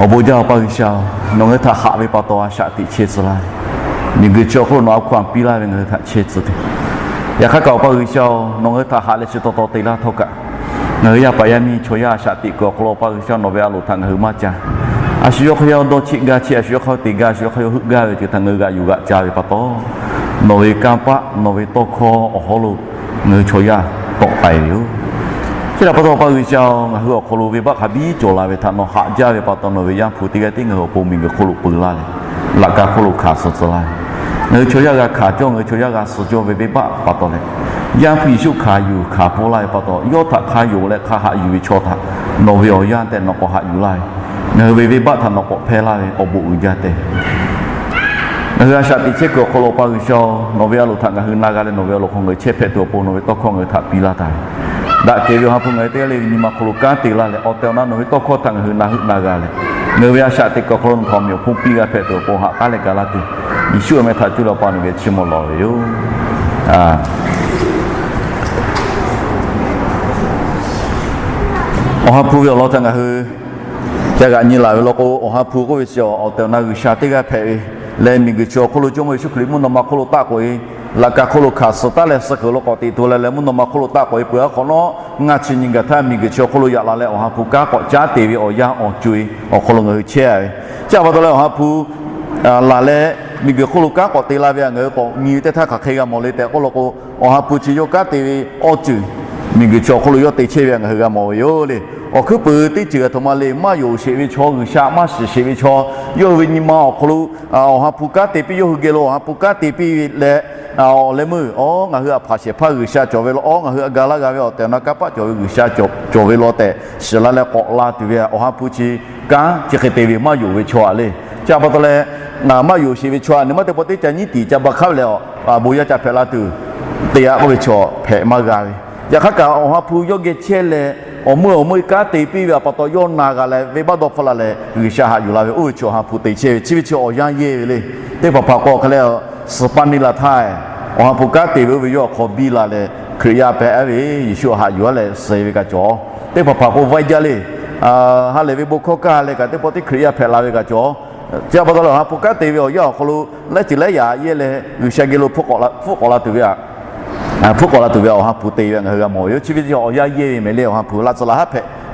Awˬ bon jaˇ, Awˬ pa G'uiˬsha-oˬ, nawˬ ngaˬ hui htaꞈ haꞈ ve pa taw a shaꞈ teꞈ chehˇ tcuh laˇ ve, miˬguiˬ chi awˬ hk'oˆ lo nawˬ a hkaw-anˬ piˇ laˇ ve ngaˬ hui htaꞈ chehˇ tcuh ve. Yaꞈ hk'aˇ kaꞈ Awˬ pa G'uiˬsha-oˬ, nawˬ ngaˬ hui htaꞈ haꞈ leh chi taw taw te laˇ htawˇ kaꞈ, ngaˬ hui yaˇ paˍ yaˇ miˇ chaw yaˇ a shaꞈ teꞈ kuiˬ awˬ hk'aw lo Awˬ pa G'uiˬsha nawˬ ve a loˍ htaꞈ ngaˬ hui maˇ ca. A shu yawˇ hk'aˇ yawˇ dawˇ cheˆ gaˇ cheˆ, a shu yawˇ hk'aˇ yawˇ te gaˇ, a shu yawˇ hk'aˇ yawˇ heuˆ gaˇ ve ceuˬ htaꞈ ngaˬ hui g'aꞈ yuˬ g'aꞈ ca ve pa taw, nawˬ ve kanˇ paˆ nawˬ ve tawˇ hkawˇ awˬ hawˉ lo ngaˬ hui chaw yaˇ tawˆ k'ai ve yoˬ. Chi htaꞈ pa taw Awˬ pa G'uiˬsha-oˬ, ngaˬ hui awˬ hk'aw lo venˇbaˆ hk'a biˇ cawˬ la ve htaꞈ nawˬ haꞈ jaˇ ve pa taw, nawˬ ve Yaˇ hpu teˇ g'aˇ tiˉ ngaˬ hui awˬ pon miˬguiˬ hk'oˆ lo peu laˇ leh, laꞈ ka hk'oˆ lo hkanˍ suh tcuh laˇ ve, ngaˬ hui chaw yaˇ g'a hkanˍ cawˇ, ngaˬ hui chaw yaˇ g'a suh cawˇ ve venˇbaˆ pa taw leh, Yaˇ hpu Yeˍsuˆ hkanˍ yuˬ hkanˍ pfuhˇ laˇ ve pa taw, yawˇ htaꞈ hk'a yonˍ leh hk'a haꞈ yuˬ ve chaw htaꞈ nawˬ ve awˬ yanˇ tehꞈ nawˬ k'awꞈ haꞈ yuˬ laˇ ve, ngaˬ hui ve venˇbaˆ htaꞈ nawˬ k'awꞈ hpehˇ laˇ ve awˬ bon uiˍ jaˇ tehꞈ, ngaˬ hui a shaꞈ teꞈ chehˇ kuiˬ awˬ hk'aw lo Awˬ pa G'uiˬsha-oˬ, nawˬ ve a loˍ htaꞈ ngaˬ hui na g'a leh nawˬ ve awˬ lawn hk'aw ngaˬ hui chehˇ hpehꞈ tuˬ awˬ pon nawˬ ve tawˇ hkawˇ ngaˬ hui htaꞈ piˇ laˇ taˍ ve, daꞈ kehˬ ve Awˬ ha hpu ngaˬ hui teˇ g'aˇ le ve nyi ma hk'aw lo kanˉ te laˇ leh, awˬ tehˬ awˬ na nawˬ ve tawˇ hkawˇ htaꞈ ngaˬ hui na heuˆ na g'a leh, ngaˬ hui ve a shaꞈ teꞈ kuiˬ awˬ hk'aw lo nawˬ htaꞈ awˬ mehˍ awˬ hponˇ piˇ g'a hpehꞈ tuˬ awˬ pon haꞈ k'aˉ leh ga laˇ tuˬ, Yeˍsuˆ awˬ meh htaꞈ cuˇ leh Awˬ pa nawˬ geh chiˇ mvuh lawˬ ve yoˬ. Awˬ ha hpu ve awˬ lawn htaꞈ ngaˬ hui ca g'aꞈ nyi laˬ ve law k'o, Awˬ ha hpu k'oˆ ve chi awˬ tehˬ awˬ na G'uiˬsha teˇ g'aˇ hpehꞈ ve leh, miˬguiˬ chi awˬ hk'oˆ lo Jawˇmawˇ Yeˍsuˆ Hkriꞈ mvuhˇ naw ma hk'oˆ lo taˆ k'oꞈ e, laꞈ ka hk'oˆ lo hkanˍ suh taˉ leh suh kuiˬ lo k'awꞈ teꞈ to leh leh mvuhˇ naw ma hk'oˆ lo taˆ k'oꞈ e peuˬ a hk'awꞈ nawˉ, ngaˇ chi nyi gaˬ htaˇ miˬguiˬ chi awˬ hk'oˆ lo yaꞈ la leh Awˬ ha hpu kanˉ k'awꞈ caˉ te ve awˬ yanˇ awˬ co e awˬ hk'aw lo ngaˬ hui chehˇ a ve. Chi htaꞈ pa taw leh Awˬ ha hpu laˬ leh miˬguiˬ hk'oˆ lo kanˉ k'awꞈ te la ve htaꞈ ngaˬ hui k'awꞈ nyi ve teˇ htaˇ hk'aˬ hk'e g'a mawˬ le tehꞈ k'oˆ law k'o, Awˬ ha hpu chi yawˇ kanˉ te ve awˬ ceuˬ miˬguiˬ chi awˬ hk'oˆ lo yawˇ te chehˇ ve htaꞈ ngaˬ hui g'a mawˬ ve yoˬ le. Awˬ hkuiˉ puiˍ teˇ ceuˬ aˬ htoꞈ ma le, maˇ yonˍ sheˍ ve chaw, G'uiˬsha maˇ shiˍ sheˍ ve chaw, yawˇ hui ve nyi ma awˬ hk'aw lo Awˬ ha hpu kanˉ te piˇ, yawˇ hui geh lo Awˬ ha hpu kanˉ te piˇ ve leh, awˬ leh meuˇ, awˬ, ngaˬ hui a hpaˍ shehˍ hpaˇ G'uiˬsha cawˬ ve law, awˬ, ngaˬ hui a ga laˇ g'a ve awˬ tehˬ awˬ na kanˇ paˆ cawˬ ve G'uiˬsha cawˬ ve law tehꞈ shiˍ la leh k'awꞈ la tuˬ ve Awˬ ha hpu chi kanˉ chi hk'e te ve maˇ yonˍ ve chaw aꞈ le. Chi htaꞈ pa taw leh, maˇ yonˍ sheˍ ve chaw aꞈ, nawˬ maˇ teˇ pawˆ teˇ ca nyiˉ tiˍ ca ba hk'aˉ ve leh, awˬ, bon yaˇ ca hpehꞈ la tuˬ, te aꞈ k'oˆ ve chaw hpehꞈ maˇ g'a ve. Yaꞈ hk'aˇ kaꞈ Awˬ ha hpu yawˇ geh chehˇ leh, awˬ meuˇ awˬ meuˇ kanˉ te piˇ ve a pa taw yawˇ na g'a leh, venˇbaˆ dawˇ hpfuhˆ la leh G'uiˬsha haꞈ yuˬ la ve oˇ ve chi Awˬ ha hpu te chehˇ ve, chi ve chi awˬ yanˇ yehˇ ve le. Teˇ hpaˍ hpaˍ k'o hk'e leh, suh paˇ neˇ la htaˇ, Awˬ ha hpu kanˉ te ve oˇ ve yawˇ awˬ hk'aw biˇ la leh Hkriꞈ yaˇ hpehꞈ a ve, Yeˍsuˆ haꞈ yuˬ a leh suh ve kaꞈ cawˬ. Teˇ hpaˍ hpaˍ k'o vaiˇ jaˇ le. Ha lehˬ ve bon hkawˇ kaˇ leh kaꞈ teˇ pawˆ teˇ Hkriꞈ yaˇ hpehꞈ la ve kaꞈ cawˬ. Chi htaꞈ pa taw leh Awˬ ha hpu kanˉ te ve awˬ yanˇ awˬ hk'aw lo laiˉ ceuˬ laiˉ yaꞈ yehˇ leh G'uiˬsha geh lo hpfuhˆ k'awꞈ la tuˬ ve, hpfuhˆ k'awꞈ la tuˬ ve Awˬ ha hpu te ve ngaˬ hui g'a mawˬ ve yoˬ. Chi ve chi awˬ yanˇ yehˇ ve mehˍ le. Awˬ ha hpu laꞈ tcuh laꞈ haˉ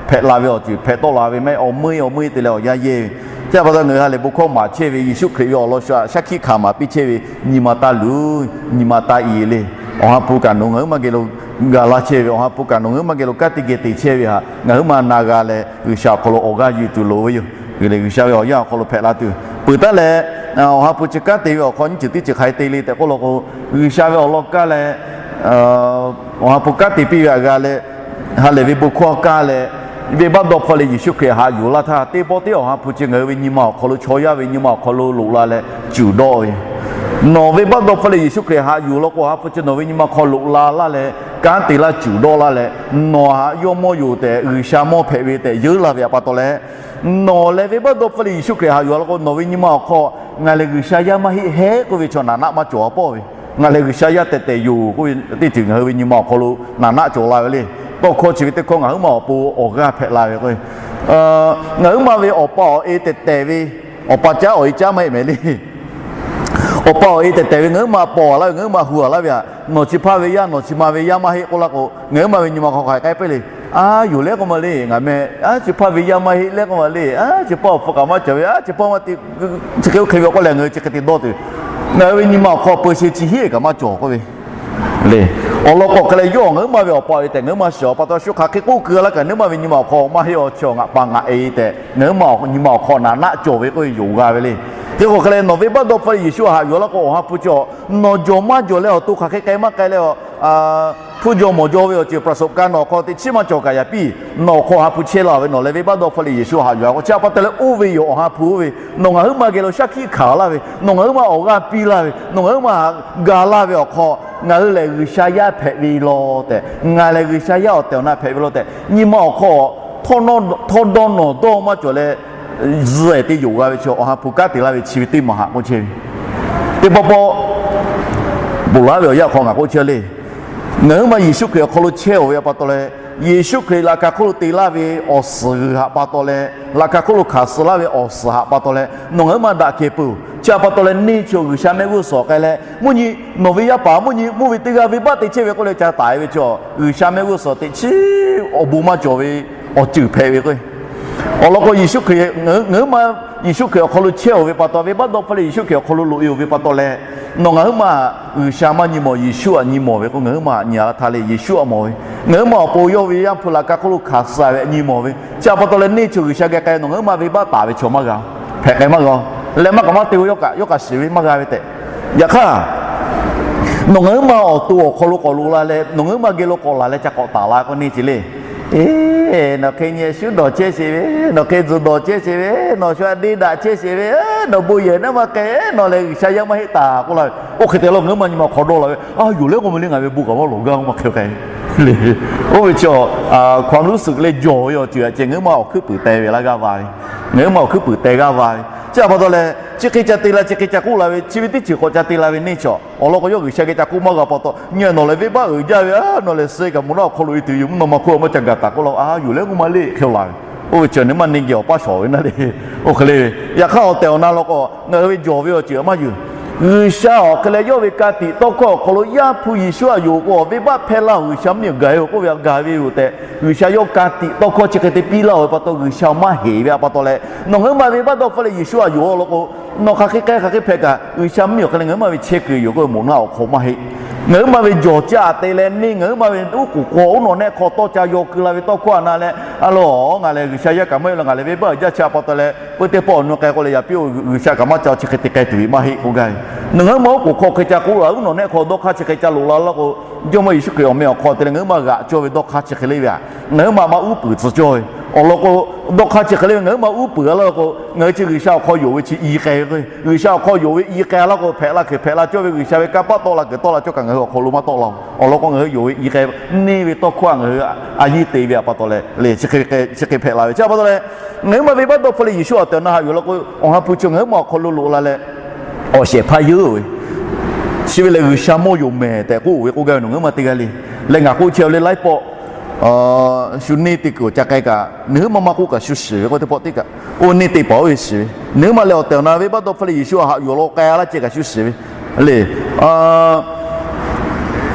hpehꞈ la ve awˬ ceuˬ hpehꞈ tawˆ la ve maˇ heˆ, awˬ meuˇ awˬ meuˇ te leh awˬ yanˇ yehˇ ve. Chi htaꞈ pa taw ngaˬ hui ha lehˬ bon hkawˇ maˍ chehˇ ve, Yeˍsuˆ Hkriꞈ ve awˬ lawn shu aꞈ shaˉ hkiˆ hkanˍ maˍ piˇ chehˇ ve, nyi ma taˇ luˬ, nyi ma taˇ i le. Awˬ ha hpu kaꞈ nawˬ ngaˬ huiˉ maˇ geh lo ga laˇ chehˇ ve, Awˬ ha hpu kaꞈ nawˬ ngaˬ huiˉ maˇ geh lo kanˉ te geh te chehˇ ve htaꞈ ngaˬ huiˉ maˇ na g'a leh G'uiˬsha awˬ hk'aw lo awˬ g'aˇ yuˬ tuˬ loˍ ve yoˬ. G'uiˬ leh G'uiˬsha ve awˬ yanˇ awˬ hk'aw lo hpehꞈ la tuˬ peuˬ taˉ leh, Awˬ ha hpu chi kanˉ te ve awˬ hk'aw nyiˇ ceuˬ teˇ ceuˬ hk'aˬ hk'e te le tehꞈ k'oˆ law k'o, G'uiˬsha ve awˬ lawn kaˇ leh Awˬ ha hpu kanˉ te piˇ ve htaꞈ g'a leh, ha lehˬ ve bon hkawˇ kaˇ leh, venˇbaˆ dawˇ hpfuhˆ leh Yeˍsuˆ Hkriꞈ haꞈ yuˬ laˇ htaˇ, teˇ pawˆ teˇ Awˬ ha hpu chi ngaˬ hui ve nyi ma awˬ hk'aw lo, chaw yaˇ ve nyi ma awˬ hk'aw lo loꞈ la leh cuˬ dawˆ ve. Nawˬ venˇbaˆ dawˇ hpfuhˆ leh Yeˍsuˆ Hkriꞈ haꞈ yuˬ law k'o, Awˬ ha hpu chi nawˬ ve nyi ma hk'aw loꞈ la laˇ leh kanˉ te laˇ cuˬ dawˆ laˇ leh, nawˬ htaꞈ yawˇ mawˇ yoˬ tehꞈ G'uiˬsha mawˇ hpehꞈ ve tehꞈ yeunˇ la ve htaꞈ pa taw leh, nawˬ leh venˇbaˆ dawˇ hpfuhˆ leh Yeˍsuˆ Hkriꞈ haꞈ yuˬ law k'o, nawˬ ve nyi ma awˬ hk'aw ngaˬ lehˬ G'uiˬsha yaˇ maˇ heˆ hehˉ k'oˆ ve chaw naꞈ naˆ maˇ cawˬ a pawˆ ve. Ngaˬ lehˬ G'uiˬsha yaˇ tehꞈ tehꞈ yoˬ k'oˆ ve teˇ ceuˬ ngaˬ hui ve nyi ma awˬ hk'aw lo naꞈ naˆ cawˬ la ve le. Tawˇ hkawˇ chi ve teˇ hkawˇ ngaˬ huiˉ ma awˬ pon awˬ g'aˇ hpehꞈ la ve k'o, ngaˬ huiˉ ma ve awˬ pa awˬ e tehˬ tehˬ ve, awˬ pa caˉ awˬ e caˉ maˇ heˆ mehˍ le. Awˬ pa awˬ e tehˬ tehˬ ve ngaˬ huiˉ ma paw a laˇ ve, ngaˬ huiˉ ma hu a laˇ ve htaꞈ, nawˬ chi hpaˇ ve yaˇ, nawˬ chi ma ve yaˇ maˇ heˆ k'oˆ laˇ k'o, ngaˬ huiˉ ma ve nyi ma hk'aw hk'aˬ hk'e k'ai peuˬ le. A yoˬ leh k'oˆ ma le, ngaˬ meh a chi hpaˇ ve yaˇ maˇ heˆ leh k'oˆ ma le. A chi hpaˇ awˬ hpu kaꞈ maˇ cawˬ ve, a chi hpaˇ maˇ te, chi hk'e oˇ hk'e ve k'oˆ leh ngaˬ hui chi hk'e te dawˇ tuˬ, ngaˬ hui ve nyi ma awˬ hk'aw peu sheˍ chi hiˉ kaꞈ maˇ cawˬ k'oˆ ve le. Awˬ lawn k'o hk'e leh yawˇ ngaˬ huiˉ ma ve awˬ pa awˬ e tehˬ ngaˬ huiˉ ma shiˍ awˬ pa taw shu hk'aˬ hk'e k'oˆ keu laˇ kaꞈ, ngaˬ huiˉ ma ve nyi ma awˬ hk'aw maˇ heˆ awˬ chi awˬ ngaˬ pa ngaˬ e tehˬ ngaˬ huiˉ ma nyi ma awˬ hk'aw naꞈ naˆ cawˬ ve k'oˆ ve yoˬ g'a ve le. Hk'e k'o hk'e leh nawˬ venˇbaˆ dawˇ hpfuhˆ leh Yeˍsuˆ haꞈ yuˬ laˇ k'o, Awˬ ha hpu chi nawˬ jawˬ maˇ jawˬ leh awˬ to hk'aˬ hk'e k'ai maˇ k'ai leh, hpu jawˬ mawˬ jawˬ ve awˬ ceuˬ ประสบการณ์ nawˬ awˬ hk'aw teꞈ chiˉ maˇ cawˬ kaꞈ yaꞈ piˇ, nawˬ awˬ hk'aw Awˬ ha hpu chehˇ la ve, nawˬ leh venˇbaˆ dawˇ hpfuhˆ leh Yeˍsuˆ haꞈ yuˬ a k'o, chi htaꞈ pa taw leh oˇ ve yoˬ. Awˬ ha hpu oˇ ve nawˬ ngaˬ huiˉ ma geh lo shaˉ hkiˆ hkanˍ laˇ ve, nawˬ ngaˬ huiˉ ma awˬ g'aˇ piˇ laˇ ve, nawˬ ngaˬ huiˉ ma g'a laˇ ve awˬ hk'aw, ngaˬ hui lehˬ G'uiˬsha yaˇ hpehꞈ ve law tehꞈ, ngaˬ lehˬ G'uiˬsha yaˇ awˬ tehˬ awˬ na hpehꞈ ve law tehꞈ, nyi ma awˬ hk'aw htawˇ dawˇ nawˬ dawˇ maˇ cawˬ leh zuhꞈ te yoˬ g'a ve chi Awˬ ha hpu kanˉ te laˇ ve chi ve teˇ maˬ haꞈ k'oˆ chehˇ ve. Teˇ pawˆ pawˆ ponˬ laˬ ve awˬ yanˇ hk'aw ngaˬ k'oˆ chehˇ le. Ngaˬ huiˉ ma Yeˍsuˆ Hkriꞈ awˬ hk'aw lo chehˇ-oˬ ve pa taw leh, Yeˍsuˆ Hkriꞈ laꞈ ka hk'oˆ lo te laˇ ve awˬ suhˍ g'uiˬ haꞈ pa taw leh, laꞈ ka hk'oˆ lo hkanˍ suh laˇ ve awˬ suhˍ haꞈ pa taw leh, nawˬ ngaˬ huiˉ ma daꞈ kehˬ peuˬ. Chi htaꞈ pa taw leh neˇ chi G'uiˬsha mehˆ g'uˇ suhˍ k'ai leh, mvuhˇ nyi nawˬ ve yaˇ paˍ mvuhˇ nyi mvuhˇ ve teˇ g'aˇ venˇbaˆ te chehˇ ve k'oˆ leh ca taˍ ve chi, G'uiˬsha mehˆ g'uˇ suhˍ teꞈ chiˉ awˬ bon maˇ cawˬ ve awˬ ceuˬ hpehꞈ ve k'o, awˬ lawn k'o Yeˍsuˆ Hkriꞈ, ngaˬ huiˉ ma Yeˍsuˆ Hkriꞈ awˬ hk'aw lo chehˇ-oˬ ve pa taw, venˇbaˆ dawˇ hpfuhˇ leh Yeˍsuˆ Hkriꞈ awˬ hk'aw lo loꞈ e-oˬ ve pa taw leh, nawˬ ngaˬ huiˉ ma G'uiˬsha maˇ nyi mawˬ, Yeˍsuˆ htaꞈ nyi mawˬ ve k'o, ngaˬ huiˉ ma nyi a htaˇ le Yeˍsuˆ htaꞈ mawˬ ve. Ngaˬ huiˉ ma awˬ pon yawˇ ve Yaˇ hpu laꞈ ka hk'oˆ lo hkanˍ suh ve nyi mawˬ ve. Chi htaꞈ pa taw leh neˇ chi G'uiˬsha geh k'ai nawˬ ngaˬ huiˉ ma venˇbaˆ taˍ ve chaw maˇ g'a, hpehꞈ k'ai maˇ g'a, leh maˇ k'aꞈ maˇ te-o, yawˇ kaꞈ shiˍ ve maˇ g'a ve tehꞈ. Yaꞈ hk'aˇ, nawˬ ngaˬ huiˉ ma awˬ to awˬ hk'aw lo k'awꞈ loꞈ la leh, nawˬ ngaˬ huiˉ ma geh lo k'awꞈ laˬ leh ca k'awꞈ taˍ la k'o neˇ chi le. Eˬ, nawˬ hk'e nyi shu dawˬ chehˇ sheˍ ve, nawˬ hk'e tzuhˬ dawˬ chehˇ sheˍ ve, nawˬ shu a deˇ daꞈ chehˇ sheˍ ve, nawˬ bon yehˬ naˉ maˇ k'ai, nawˬ leh G'uiˬsha yaˇ maˇ heˆ taˍ k'oˆ la ve. Oˇ hk'e te la ngaˬ huiˉ ma nyi ma hk'aw dawˇ la ve, a yoˬ leh k'o ma le ngaˬ ve bon kaꞈ maˇ lawˬ gaˇ maˇ hk'e k'ai le. Oˇ ve chi, hkawꞈ luˉ suhˍ leh jawˬ ve awˬ ceuˬ htaꞈ ceh ngaˬ huiˉ ma awˬ hkuiˉ puiˍ teh ve laˇ g'aˇ va ve. Ngaˬ huiˉ ma awˬ hkuiˉ puiˍ teh g'aˇ va ve. Chi htaꞈ pa taw leh chi hk'e ca te la, chi hk'e ca k'oˆ la ve, chi ve teˇ ceuˬ k'awꞈ ca te la ve neˇ chi, awˬ lawn k'o yawˇ G'uiˬsha geh ca k'oˆ maˇ g'a pa taw, nyi nawˬ lehˬ venˇbaˆ uiˍ jaˇ ve, a nawˬ lehˬ suh kaꞈ mvuhˇ naw awˬ hk'aw lo e tuˬ yoˬ, mvuhˇ naw ma hk'oˆ maˇ ca gaˬ taˍ k'oˆ la, a yoˬ leh k'o ma le hk'e laˬ ve. Oˇ ve chi nawˬ huiˉ ma neˇ geh awˬ paˇ shawˍ ve naˉ le. Oˇ hk'e le, yaꞈ hk'aˇ awˬ tehˬ awˬ na law k'o ngaˬ hui ve jawˬ ve awˬ ceuˬ maˇ yuˬ. G'uiˬsha awˬ hk'e leh yawˇ ve ka tiꞈ tawˇ hkawˇ awˬ hk'aw lo Yaˇ hpu Yeˍsuˆ htaꞈ yonˍ k'o, venˇbaˆ hpehˇ laˇ-oˬ, G'uiˬsha mvuhˇ miˬ gaˬ-e-oˬ k'oˆ ve, gaˬ ve yoˬ tehꞈ G'uiˬsha yawˇ ka tiꞈ tawˇ hkawˇ chi hk'e te piˇ laˇ-oˬ ve pa taw, G'uiˬsha maˇ heˍ ve htaꞈ pa taw leh, nawˬ ngaˬ huiˉ ma venˇbaˆ dawˇ hpfuhˇ leh Yeˍsuˆ htaꞈ yonˍ-a law k'o, nawˬ hk'aˬ hk'e k'ai hk'aˬ hk'e hpehꞈ kaꞈ, G'uiˬsha mvuhˇ miˬ awˬ hk'e leh ngaˬ huiˉ ma ve chehˇ kuiˬ yoˬ k'oˆ ve moˍ naˆ awˬ hk'aw maˇ heˆ. Ngaˬ huiˉ ma ve jawˬ caˇ te leh neˇ ngaˬ huiˉ ma ve uˉ k'oˍ hk'aw uˉ nawˬ nehˆ hk'aw tawˇ ca yaw keu la ve tawˇ hkawˇ htaꞈ na leh, a loˬ, ngaˬ lehˬ G'uiˬsha yaˇ kaꞈ maˇ heˆ law, ngaˬ lehˬ venˇbaˆ uiˍ jaˇ chi htaꞈ pa taw leh peu teˇ pawˆ awˬ nu k'ai k'o leh yaꞈ piˇ-oˬ, G'uiˬsha kaꞈ maˇ ca-oˬ, chi hk'e te k'ai tuˬ ve maˇ heˆ k'oˆ gaˇ ve. Nawˬ ngaˬ huiˉ ma uˉ k'oˍ hk'aw hk'e ca k'oˆ la, uˉ nawˬ nehˆ hk'aw dawˇ hk'aˇ chi hk'e ca loꞈ la laˇ k'o, Jawˇmawˇ Yeˍsuˆ Hkriꞈ awˬ meh awˬ hk'aw te leh ngaˬ huiˉ ma g'aꞈ cawˇ ve dawˇ hk'aˇ chi hk'e le ve htaꞈ ngaˬ huiˉ ma maˇ uˉ peunˍ tcuh cawˇ ve. Awˬ lawn k'o, dawˇ hk'aˇ chi hk'e le ve ngaˬ huiˉ ma uˉ peunˍ-a laˇ k'o, ngaˬ hui chi G'uiˬsha awˬ hk'aw yonˍ ve chi i k'ai ve k'o, G'uiˬsha awˬ hk'aw yonˍ ve i k'ai-a laˇ k'o, hpehꞈ la kuiˬ hpehꞈ la cawˇ ve G'uiˬsha ve kanˇ paˆ tawˆ la kuiˬ tawˆ la cawˇ kaꞈ ngaˬ hui awˬ hk'aw lo maˇ tawˆ la-oˬ. Awˬ lawn k'o, ngaˬ hui yonˍ ve i k'ai, neˇ ve tawˇ hkawˇ htaꞈ ngaˬ hui a yiˇ te ve htaꞈ pa taw leh le, chi hk'e hpehꞈ, chi hk'e hpehꞈ la ve chi htaꞈ pa taw leh, ngaˬ huiˉ ma venˇbaˆ dawˇ hpfuhˇ leh Yeˍsuˆ htaꞈ tehˬ awˬ na haꞈ yuˬ law k'o, Awˬ ha hpu chi ngaˬ huiˉ ma awˬ hk'aw lo loꞈ la leh awˬ shehˍ hpaˇ yeuˉ-oˬ ve, chi ve lehˬ G'uiˬsha mawˇ yoˬ mehˍ tehꞈ k'oˆ-oˬ ve k'oˆ gaˇ ve nawˬ ngaˬ huiˉ ma teˇ g'aˇ le. Leh ngaˬ k'oˆ chehˇ-oˬ le, laiˉ pawˆ shu neˇ te kuiˬ awˬ ca k'ai kaꞈ, nawˬ huiˉ ma maˇ k'oˆ kaꞈ shu shiˍ ve k'oˆ teˇ pawˆ teˇ kaꞈ, oˇ neˇ te paˍ oˇ ve shiˍ ve. Nawˬ huiˉ ma lehˬ awˬ tehˬ awˬ na venˇbaˆ dawˇ hpfuhˇ leh Yeˍsuˆ htaꞈ haꞈ yuˬ law k'ai laˇ ceh kaꞈ shu shiˍ ve le.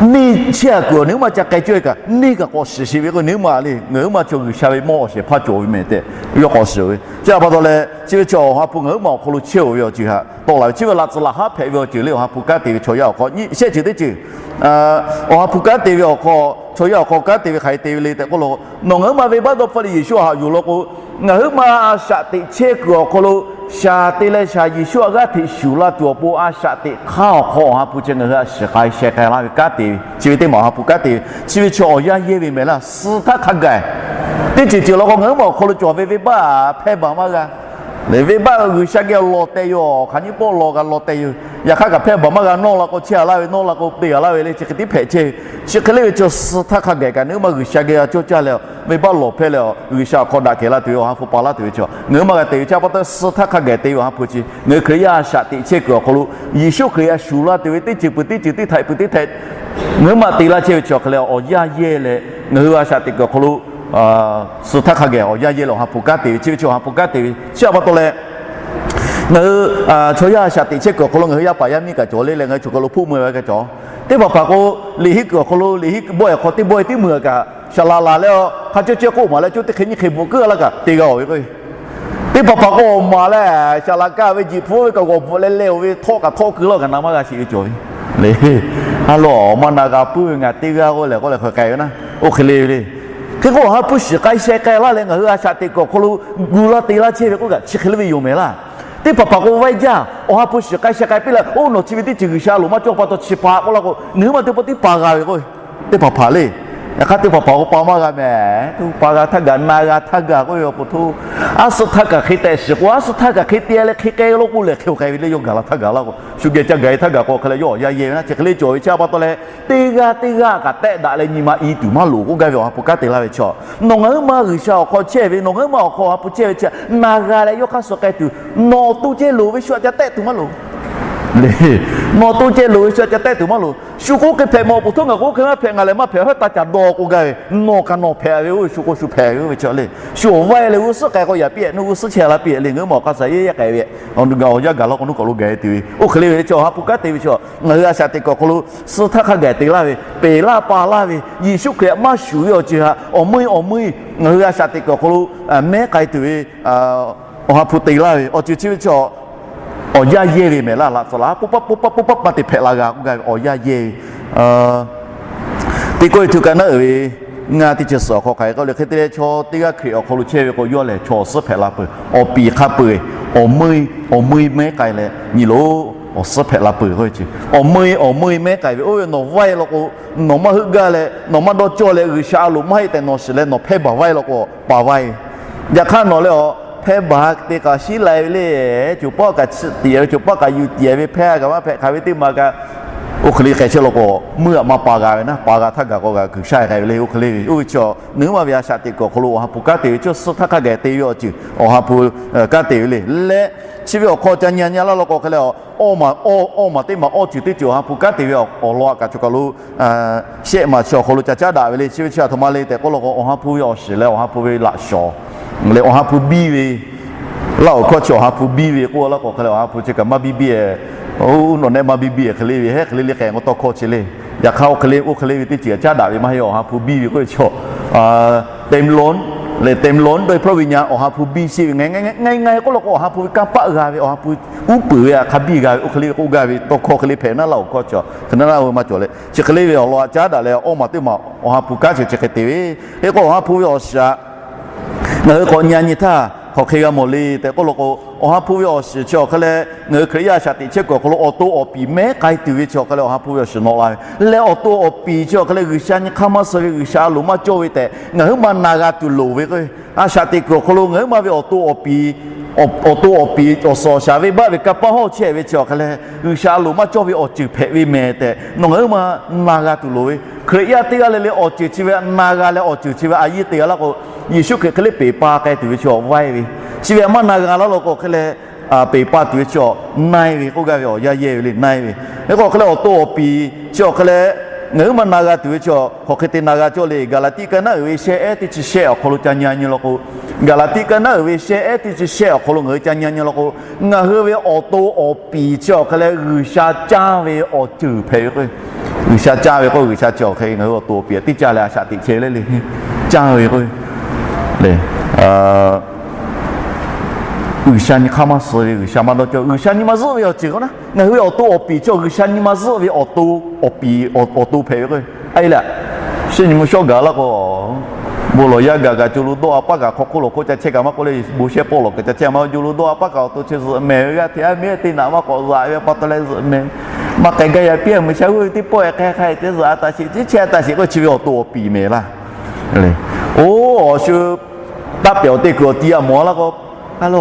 Neˇ chehˇ-a kuiˬ nawˬ huiˉ ma ca k'ai cawˇ-e kaꞈ, neˇ kaꞈ k'awꞈ shiˍ shiˍ ve k'o, nawˬ huiˉ ma le, ngaˬ huiˉ ma chaw G'uiˬsha ve mawˇ awˬ shehˍ hpaˇ cawˬ ve mehˍ tehꞈ yawˇ k'awꞈ shiˍ ve. Chi htaꞈ pa taw leh, chi ve chi Awˬ ha hpu ngaˬ huiˉ ma awˬ hk'aw lo chehˇ-oˬ ve awˬ ceuˬ htaꞈ tawˆ la ve. Chi ve laꞈ tcuhˍ laꞈ haˉ hpehꞈ ve awˬ ceuˬ le, Awˬ ha hpu kanˉ te ve chaw yaˇ awˬ hk'aw nyi shehˆ ceuˬ teˇ ceuˬ, Awˬ ha hpu kanˉ te ve awˬ hk'aw, chaw yaˇ awˬ hk'aw kanˉ te ve hk'aˬ hk'e te ve le tehꞈ k'oˆ law k'o, nawˬ ngaˬ huiˉ ma venˇbaˆ dawˇ hpfuhˇ leh Yeˍsuˆ htaꞈ haꞈ yuˬ law k'o, ngaˬ huiˉ ma a shaꞈ teꞈ chehˇ kuiˬ awˬ hk'aw lo shaˍ te leh shaˍ Yeˍsuˆ htaꞈ g'aˇ hteꞈ shuˍ la tuˬ awˬ pon a shaꞈ teꞈ hk'aˇ awˬ hk'aw Awˬ ha hpu chi ngaˬ hui htaꞈ shiˍ k'ai sheh k'ai laˇ ve kanˉ te ve. Chi ve teˇ maˬ Awˬ ha hpu kanˉ te ve. Chi ve chi awˬ yanˇ yehˇ ve mehˍ laˇ, suh htaˇ hk'a gaˬ. Teˇ ceuˬ ceuˬ law k'o, ngaˬ huiˉ ma awˬ hk'aw lo cawˬ ve venˇbaˆ hpehˇ baˬ maˇ g'a. Lehˬ venˇbaˆ G'uiˬsha geh lawˬ tehꞈ yoˬ, hk'aˬ nyiˇ pawˆ lawˬ g'a lawˬ tehꞈ yoˬ. Yaꞈ hk'aˇ kaꞈ hpehˇ baˬ maˇ g'a, nawˇ la k'o chehˇ-a laˇ ve, nawˇ la k'o te-a laˇ ve le, chi hk'e tiˉ hpehꞈ chehˇ ve. Chi hk'e le ve chi suh htaˇ hk'a gaˬ kaꞈ nawˬ huiˉ ma G'uiˬsha geh a cawˇ caˇ leh, venˇbaˆ lawˬ hpehˇ leh, G'uiˬsha awˬ hk'aw daꞈ kehˬ la tuˬ ve, Awˬ ha hpu pa laˇ tuˬ ve chi ngaˬ huiˉ ma g'a te ve. Chi htaꞈ pa taw suh htaˇ hk'a gaˬ te ve Awˬ ha hpu chi ngaˬ hui Hkriꞈ yaˇ a shaꞈ teꞈ chehˇ kuiˬ awˬ hk'aw lo Yeˍsuˆ Hkriꞈ a shuˍ la tuˬ ve teˇ ceuˬ peuˬ teˇ ceuˬ, teˇ htaiꞈ peuˬ teˇ htaiꞈ ngaˬ huiˉ ma te laˇ chehˇ ve chi awˬ hk'e leh awˬ yanˇ yehˇ leh, ngaˬ hui a shaꞈ teꞈ kuiˬ awˬ hk'aw lo suh htaˇ hk'a gaˬ awˬ yanˇ yehˇ leh Awˬ ha hpu kanˉ te ve. Chi ve chi Awˬ ha hpu kanˉ te ve. Chi htaꞈ pa taw leh, ngaˬ hui chaw yaˇ a shaꞈ teꞈ chehˇ kuiˬ awˬ hk'aw lo ngaˬ hui yaˇ paˍ yaˇ miˇ kaꞈ cawˬ le leh, ngaˬ hui chaw kaˬ lo hpoˆ meuˇ ve kaꞈ cawˬ. Teˇ hpaˍ hpaˍ k'o, liꞈ henˇ kuiˬ awˬ hk'aw lo liꞈ henˇ bawˆ-e awˬ hk'aw teˇ bawˆ-e tiˉ meuˇ kaꞈ, shaˍ laꞈ laˬ leh, hk'a cawˇ cawˇ k'oˆ maˍ leh, cawˇ teˇ hk'e nyiˇ hk'e bvuhꞈ keu laˇ kaꞈ te g'a-oˬ ve k'o, teˇ hpaˍ hpaˍ k'o awˬ maˍ leh, shaˍ laꞈ kaˇ ve jiꞈ hpu ve kaꞈ g'awˬ bvuhꞈ leh leh-oˬ ve, htawˆ kaꞈ htawˆ keu laˇ kaꞈ na maˇ g'a sheˍ ve cawˬ ve. Leh, a lo, awˬ maˇ na g'a puiˉ ve ngaˬ teˇ g'aˇ k'oˆ leh k'oˆ leh hk'aˬ k'ai ve naˉ, oˇ hk'e le ve le. Hk'e k'o Awˬ ha hpu shiˍ k'ai sheh k'ai laˇ leh ngaˬ hui a shaꞈ teꞈ kuiˬ awˬ hk'aw lo gu laˇ te laˇ chehˇ ve k'oˆ kaꞈ chi hk'e le ve yoˬ mehˍ laˇ. Teˇ hpaˍ hpaˍ k'o vaiˇ jaˇ, Awˬ ha hpu shiˍ k'ai sheh k'ai piˇ leh, oˇ nawˬ chi ve teˇ ceuˬ G'uiˬsha loˍ maˇ cawˇ pa taw chi pa k'oˆ laˇ k'o, nawˬ huiˉ ma teˇ pawˆ tiˉ pa g'a ve k'o, teˇ hpaˍ hpaˍ le. Yaꞈ hk'aˇ teˇ hpaˍ hpaˍ k'o pa maˇ g'a mehˍ, teˇ pa g'a htaˇ gaˬ na g'a htaˇ gaˬ k'oˆ ve awˬ pon htoˇ, a suh htaˇ kaꞈ hk'e tehꞈ shiˍ k'o, a suh htaˇ kaꞈ hk'e te leh hk'e k'ai law k'oˆ leh hk'e-oˬ k'ai ve le, yawˇ gaˬ la htaˇ gaˬ laˇ k'o, shu geh ca gaˬ-e htaˇ gaˬ k'o hk'e leh yawˇ awˬ yanˇ yehˇ ve naˉ, chi hk'e le cawˬ ve chi htaꞈ pa taw leh, teˇ g'aˇ teˇ g'aˇ kaꞈ tehˆ daꞈ leh nyi ma i tuˬ maˇ loˍ k'oˆ gaˇ ve Awˬ ha hpu kanˉ te laˇ ve chi. Nawˬ ngaˬ huiˉ ma G'uiˬsha awˬ hk'aw chehˇ ve, nawˬ ngaˬ huiˉ ma awˬ hk'aw Awˬ ha hpu chehˇ ve chi htaꞈ na g'a leh yawˇ hk'aˇ suh k'ai tuˬ, nawˬ awˬ to ceh loˍ ve shu htaꞈ ca tehˆ tuˬ maˇ loˍ. Le, nawˬ to ceh loˍ ve shu ca tehˆ tuˬ maˇ loˍ. Shu k'oˆ hk'e hpehꞈ mawˬ peuˬ htawˇ ngaˬ k'oˆ hk'e maˇ hpehꞈ, ngaˬ lehˬ maˇ hpehꞈ, hawˉ taˇ ca dawˇ k'oˆ gaˇ ve, nawˬ kaꞈ nawˬ hpehꞈ ve, oˇ ve shu k'o shu hpehꞈ ve, oˇ ve chi le. Shu awˬ vaiˇ leh g'uˇ suhˉ k'ai k'o yaꞈ piˇ-ehˍ, nawˬ g'uˇ suhˉ chehˇ la piˇ-ehˍ le, ngaˬ hui ma awˬ hk'aˇ suh yehˇ yehˇ k'ai ve, awˬ nu gaˬ awˬ yaˇ gaˬ law k'o nuˇ k'awꞈ lo gaˬ-e tuˬ ve, oˇ hk'e le ve chi awˬ ha hpu kanˉ te ve chi, ngaˬ hui a shaꞈ teꞈ kuiˬ awˬ hk'aw lo suh htaˇ hk'a gaˬ te laˇ ve, peꞈ laˇ pa laˇ ve, Yeˍsuˆ Hkriꞈ maˇ shuˍ ve awˬ ceuˬ htaꞈ awˬ meuˇ awˬ meuˇ ngaˬ hui a shaꞈ teꞈ kuiˬ awˬ hk'aw lo mehˉ k'ai tuˬ ve awˬ ha hpu te laˇ ve awˬ ceuˬ chi ve chi, awˬ yanˇ yehˇ ve mehˍ laˇ laꞈ tcuh laꞈ-a, poˇ paˆ poˇ paˆ poˇ paˆ maˇ te hpehꞈ la g'a k'oˆ gaˇ ve awˬ yanˇ yehˇ ve. Teˇ kawˆ e htu ka naˉ uiˍ ve ngaˇ teˇ chi suhˍ awˬ hk'aw hk'aˬ hk'e k'oˆ le, hk'e te leh chaw teˇ g'aˇ Hkriꞈ awˬ hk'aw lo chehˇ ve k'o, yawˇ lehˬ chaw awˬ suhˉ hpehꞈ la peuˬ. Awˬ piˍ hk'a peu-eˬ, awˬ meuˇ awˬ meuˇ mehˉ k'ai leh nyi loˬ, awˬ suhˉ hpehꞈ la peuˬ k'oˆ ve chi, awˬ meuˇ awˬ meuˇ mehˉ k'ai ve, oˇ ve nawˬ vaiˇ law k'o, nawˬ maˇ heuˆ gaˇ leh nawˬ maˇ dawˇ cawˇ leh G'uiˬsha a loˍ maˇ heˆ tehꞈ nawˬ shiˍ leh nawˬ hpehˇ baˬ vaiˇ law k'o, paˍ vaiˇ ve. Yaꞈ hk'aˇ nawˬ lehˬ a hpehˇ baˬ te kaꞈ shiˉ lai ve le, coˬ pawˆ kaꞈ chi tiꞈ ve, coˬ pawˆ kaꞈ yuˬ tiꞈ ve, hpehˇ kaꞈ maˇ hpehꞈ hk'aˬ ve teˇ ma kaꞈ, oˇ hk'e le k'ai chehˇ law k'o, meuˇ aꞈ maˇ pa g'a ve naˉ, pa g'a htaˇ gaˬ k'o g'a kuiˬ sha k'ai ve le, oˇ hk'e le ve. Oˇ ve chi nawˬ hui ma ve a shaꞈ teꞈ kuiˬ awˬ hk'aw lo awˬ ha hpu kanˉ te ve chi suh htaˇ hk'a gaˬ te ve awˬ ceuˬ awˬ ha hpu kanˉ te ve le leh, chi ve awˬ hk'aw ca nyi nyi laˇ law k'o hk'e leh, awˇ maˬ teˇ maˬ awˇ ceuˬ teˇ ceuˬ awˬ ha hpu kanˉ te ve awˬ lawn a kaꞈ chaw kaˬ lo shehˆ maˬ chi awˬ hk'aw lo ca caˉ daꞈ ve le. Chi ve chi a htoꞈ ma le tehꞈ k'oˆ law k'o, awˬ ha hpu ve awˬ shiˍ leh awˬ ha hpu ve laꞈ shawˍ leh awˬ ha hpu biˇ ve, Laˇ awˬ hkawˇ chi awˬ ha hpu biˇ ve k'oˆ laˇ k'o hk'e leh, awˬ ha hpu chi kaꞈ maˇ biˇ biˇ-e. Oˇ nawˬ nehˆ maˇ biˇ biˇ-e hk'e le ve, hehˉ hk'e le le k'ai k'o tawˇ hkawˇ chi le. Yaꞈ hk'aˇ oˇ hk'e le oˇ hk'e le ve teˇ ceuˬ caˉ daꞈ ve maˇ heˆ, awˬ ha hpu biˇ ve k'oˆ ve chi, เต็มล้น leh เต็มล้นด้วยพระวิญญาณ awˬ ha hpu biˇ sheˆ ve, ngaˬ ngaˬ k'oˆ law k'o, awˬ ha hpu ve kanˇ paˆ g'a ve, awˬ ha hpu uˉ peunˍ ve, a hk'a biˇ g'a ve, oˇ hk'e le ve k'oˆ gaˇ ve tawˇ hkawˇ hk'e le hpehꞈ naˉ, Laˇ awˬ hkawˇ chi hk'e naˉ naˉ ve maˇ cawˬ leh, chi hk'e le ve awˬ lawn a caˉ daꞈ leh, awˇ maˬ teˇ maˬ awˬ ha hpu kanˉ chi chi hk'e te ve, hk'e k'o awˬ ha hpu ve awˬ shiˍ a ngaˬ hui k'awꞈ nyi nyi htaˇ hk'aˬ hk'e g'a mawˬ le tehꞈ k'oˆ law k'o, awˬ ha hpu ve awˬ shiˍ chi awˬ hk'e leh ngaˬ hui Hkriꞈ yaˇ a shaꞈ teꞈ chehˇ kuiˬ awˬ hk'aw lo awˬ to awˬ piˍ mehˉ k'ai tuˬ ve chi awˬ hk'e leh awˬ ha hpu ve awˬ shiˍ nawꞈ la ve leh, awˬ to awˬ piˍ chi awˬ hk'e leh G'uiˬsha nyi hk'aˇ maˇ suh ve, G'uiˬsha a loˍ maˇ cawˇ ve tehꞈ ngaˬ huiˉ ma na g'a tuˬ loˍ ve k'o, a shaꞈ teꞈ kuiˬ awˬ hk'aw lo ngaˬ huiˉ ma ve awˬ to awˬ piˍ awˬ to awˬ piˍ awˬ suhˍ awˬ shaˍ venˇbaˆ ve kanˇ paˆ hawˇ chehˇ ve chi awˬ hk'e leh, G'uiˬsha a loˍ maˇ cawˇ ve awˬ ceuˬ hpehꞈ ve mehˍ tehꞈ nawˬ ngaˬ huiˉ ma na g'a tuˬ loˍ ve. Hkriꞈ yaˇ teˇ g'aˇ le le awˬ ceuˬ chi ve na g'a leh awˬ ceuˬ chi ve a yehˇ te g'a laˇ k'o, Yeˍsuˆ Hkriꞈ hk'e le peˬ pa k'ai tuˬ ve chi awˬ vaiˇ ve, chi ve maˇ na g'a laˇ law k'o hk'e leh, peˬ pa tuˬ ve chi awˬ naiˇ ve k'oˆ gaˇ ve awˬ yanˇ yehˇ ve le, naiˇ ve. Hk'e k'o hk'e leh awˬ to awˬ piˍ chi awˬ hk'e leh ngaˬ huiˉ ma na g'a tuˬ ve chi awˬ hk'aˬ hk'e te na g'a cawˇ le. Gaˍlaˍtiˆ kaˇ naˉ uiˍ ve shehˆ ehˉ teˇ chi shehˆ awˬ hk'aw lo ca nyi nyi law k'o, Gaˍlaˍtiˆ kaˇ naˉ uiˍ ve shehˆ ehˉ teˇ chi shehˆ awˬ hk'aw lo ngaˬ hui ca nyi nyi law k'o, ngaˬ hui ve awˬ to awˬ piˍ chi awˬ hk'e leh G'uiˬsha caˇ ve awˬ ceuˬ hpehꞈ ve k'o, G'uiˬsha caˇ ve k'o, G'uiˬsha chi awˬ hk'e ngaˬ hui awˬ to awˬ piˍ teˇ caˇ leh a shaꞈ teꞈ chehˇ ve le le, caˇ ve k'o le, G'uiˬsha nyi hk'aˇ maˇ suh ve, G'uiˬsha maˇ dawˇ cawˇ, G'uiˬsha nyi ma zuhˆ ve awˬ ceuˬ k'o naˉ, ngaˬ hui ve awˬ to awˬ piˍ chi G'uiˬsha nyi ma zuhˆ ve awˬ to awˬ piˍ awˬ to hpehꞈ ve k'o, a e leh, shehˆ nyi mvuhˇ shawˉ gaˬ laˇ k'o, bon lawˬ yaˇ gaˬ gaˬ co lo dawˇ a paˆ kaꞈ hk'aw hk'oˆ lawˬ hk'oˆ ca chehˇ kaꞈ maˇ k'oˆ le, bon shehˆ pawˆ lawˬ kaꞈ ca chehˇ maˇ, co lo dawˇ a paˆ kaꞈ awˬ to chi zuhꞈ mehˍ ve g'aˇ hteꞈ a miˇ teˇ naꞈ maˇ k'awꞈ zaꞈ ve pa taw leh zuhꞈ mehˍ ve, maˇ k'ai gaˇ yaꞈ piˇ a meuꞈ sha g'uˇ ve teˇ pawˆ e k'ai k'ai te zuhꞈ a taꞈ sheˍ, teˇ chehˇ a taꞈ sheˍ k'o chi ve awˬ to awˬ piˍ mehˍ laˇ. Oˇ awˬ shu taˆ pehˍ awˬ te kuiˬ awˬ ti a mawˬ laˇ k'o, a lo,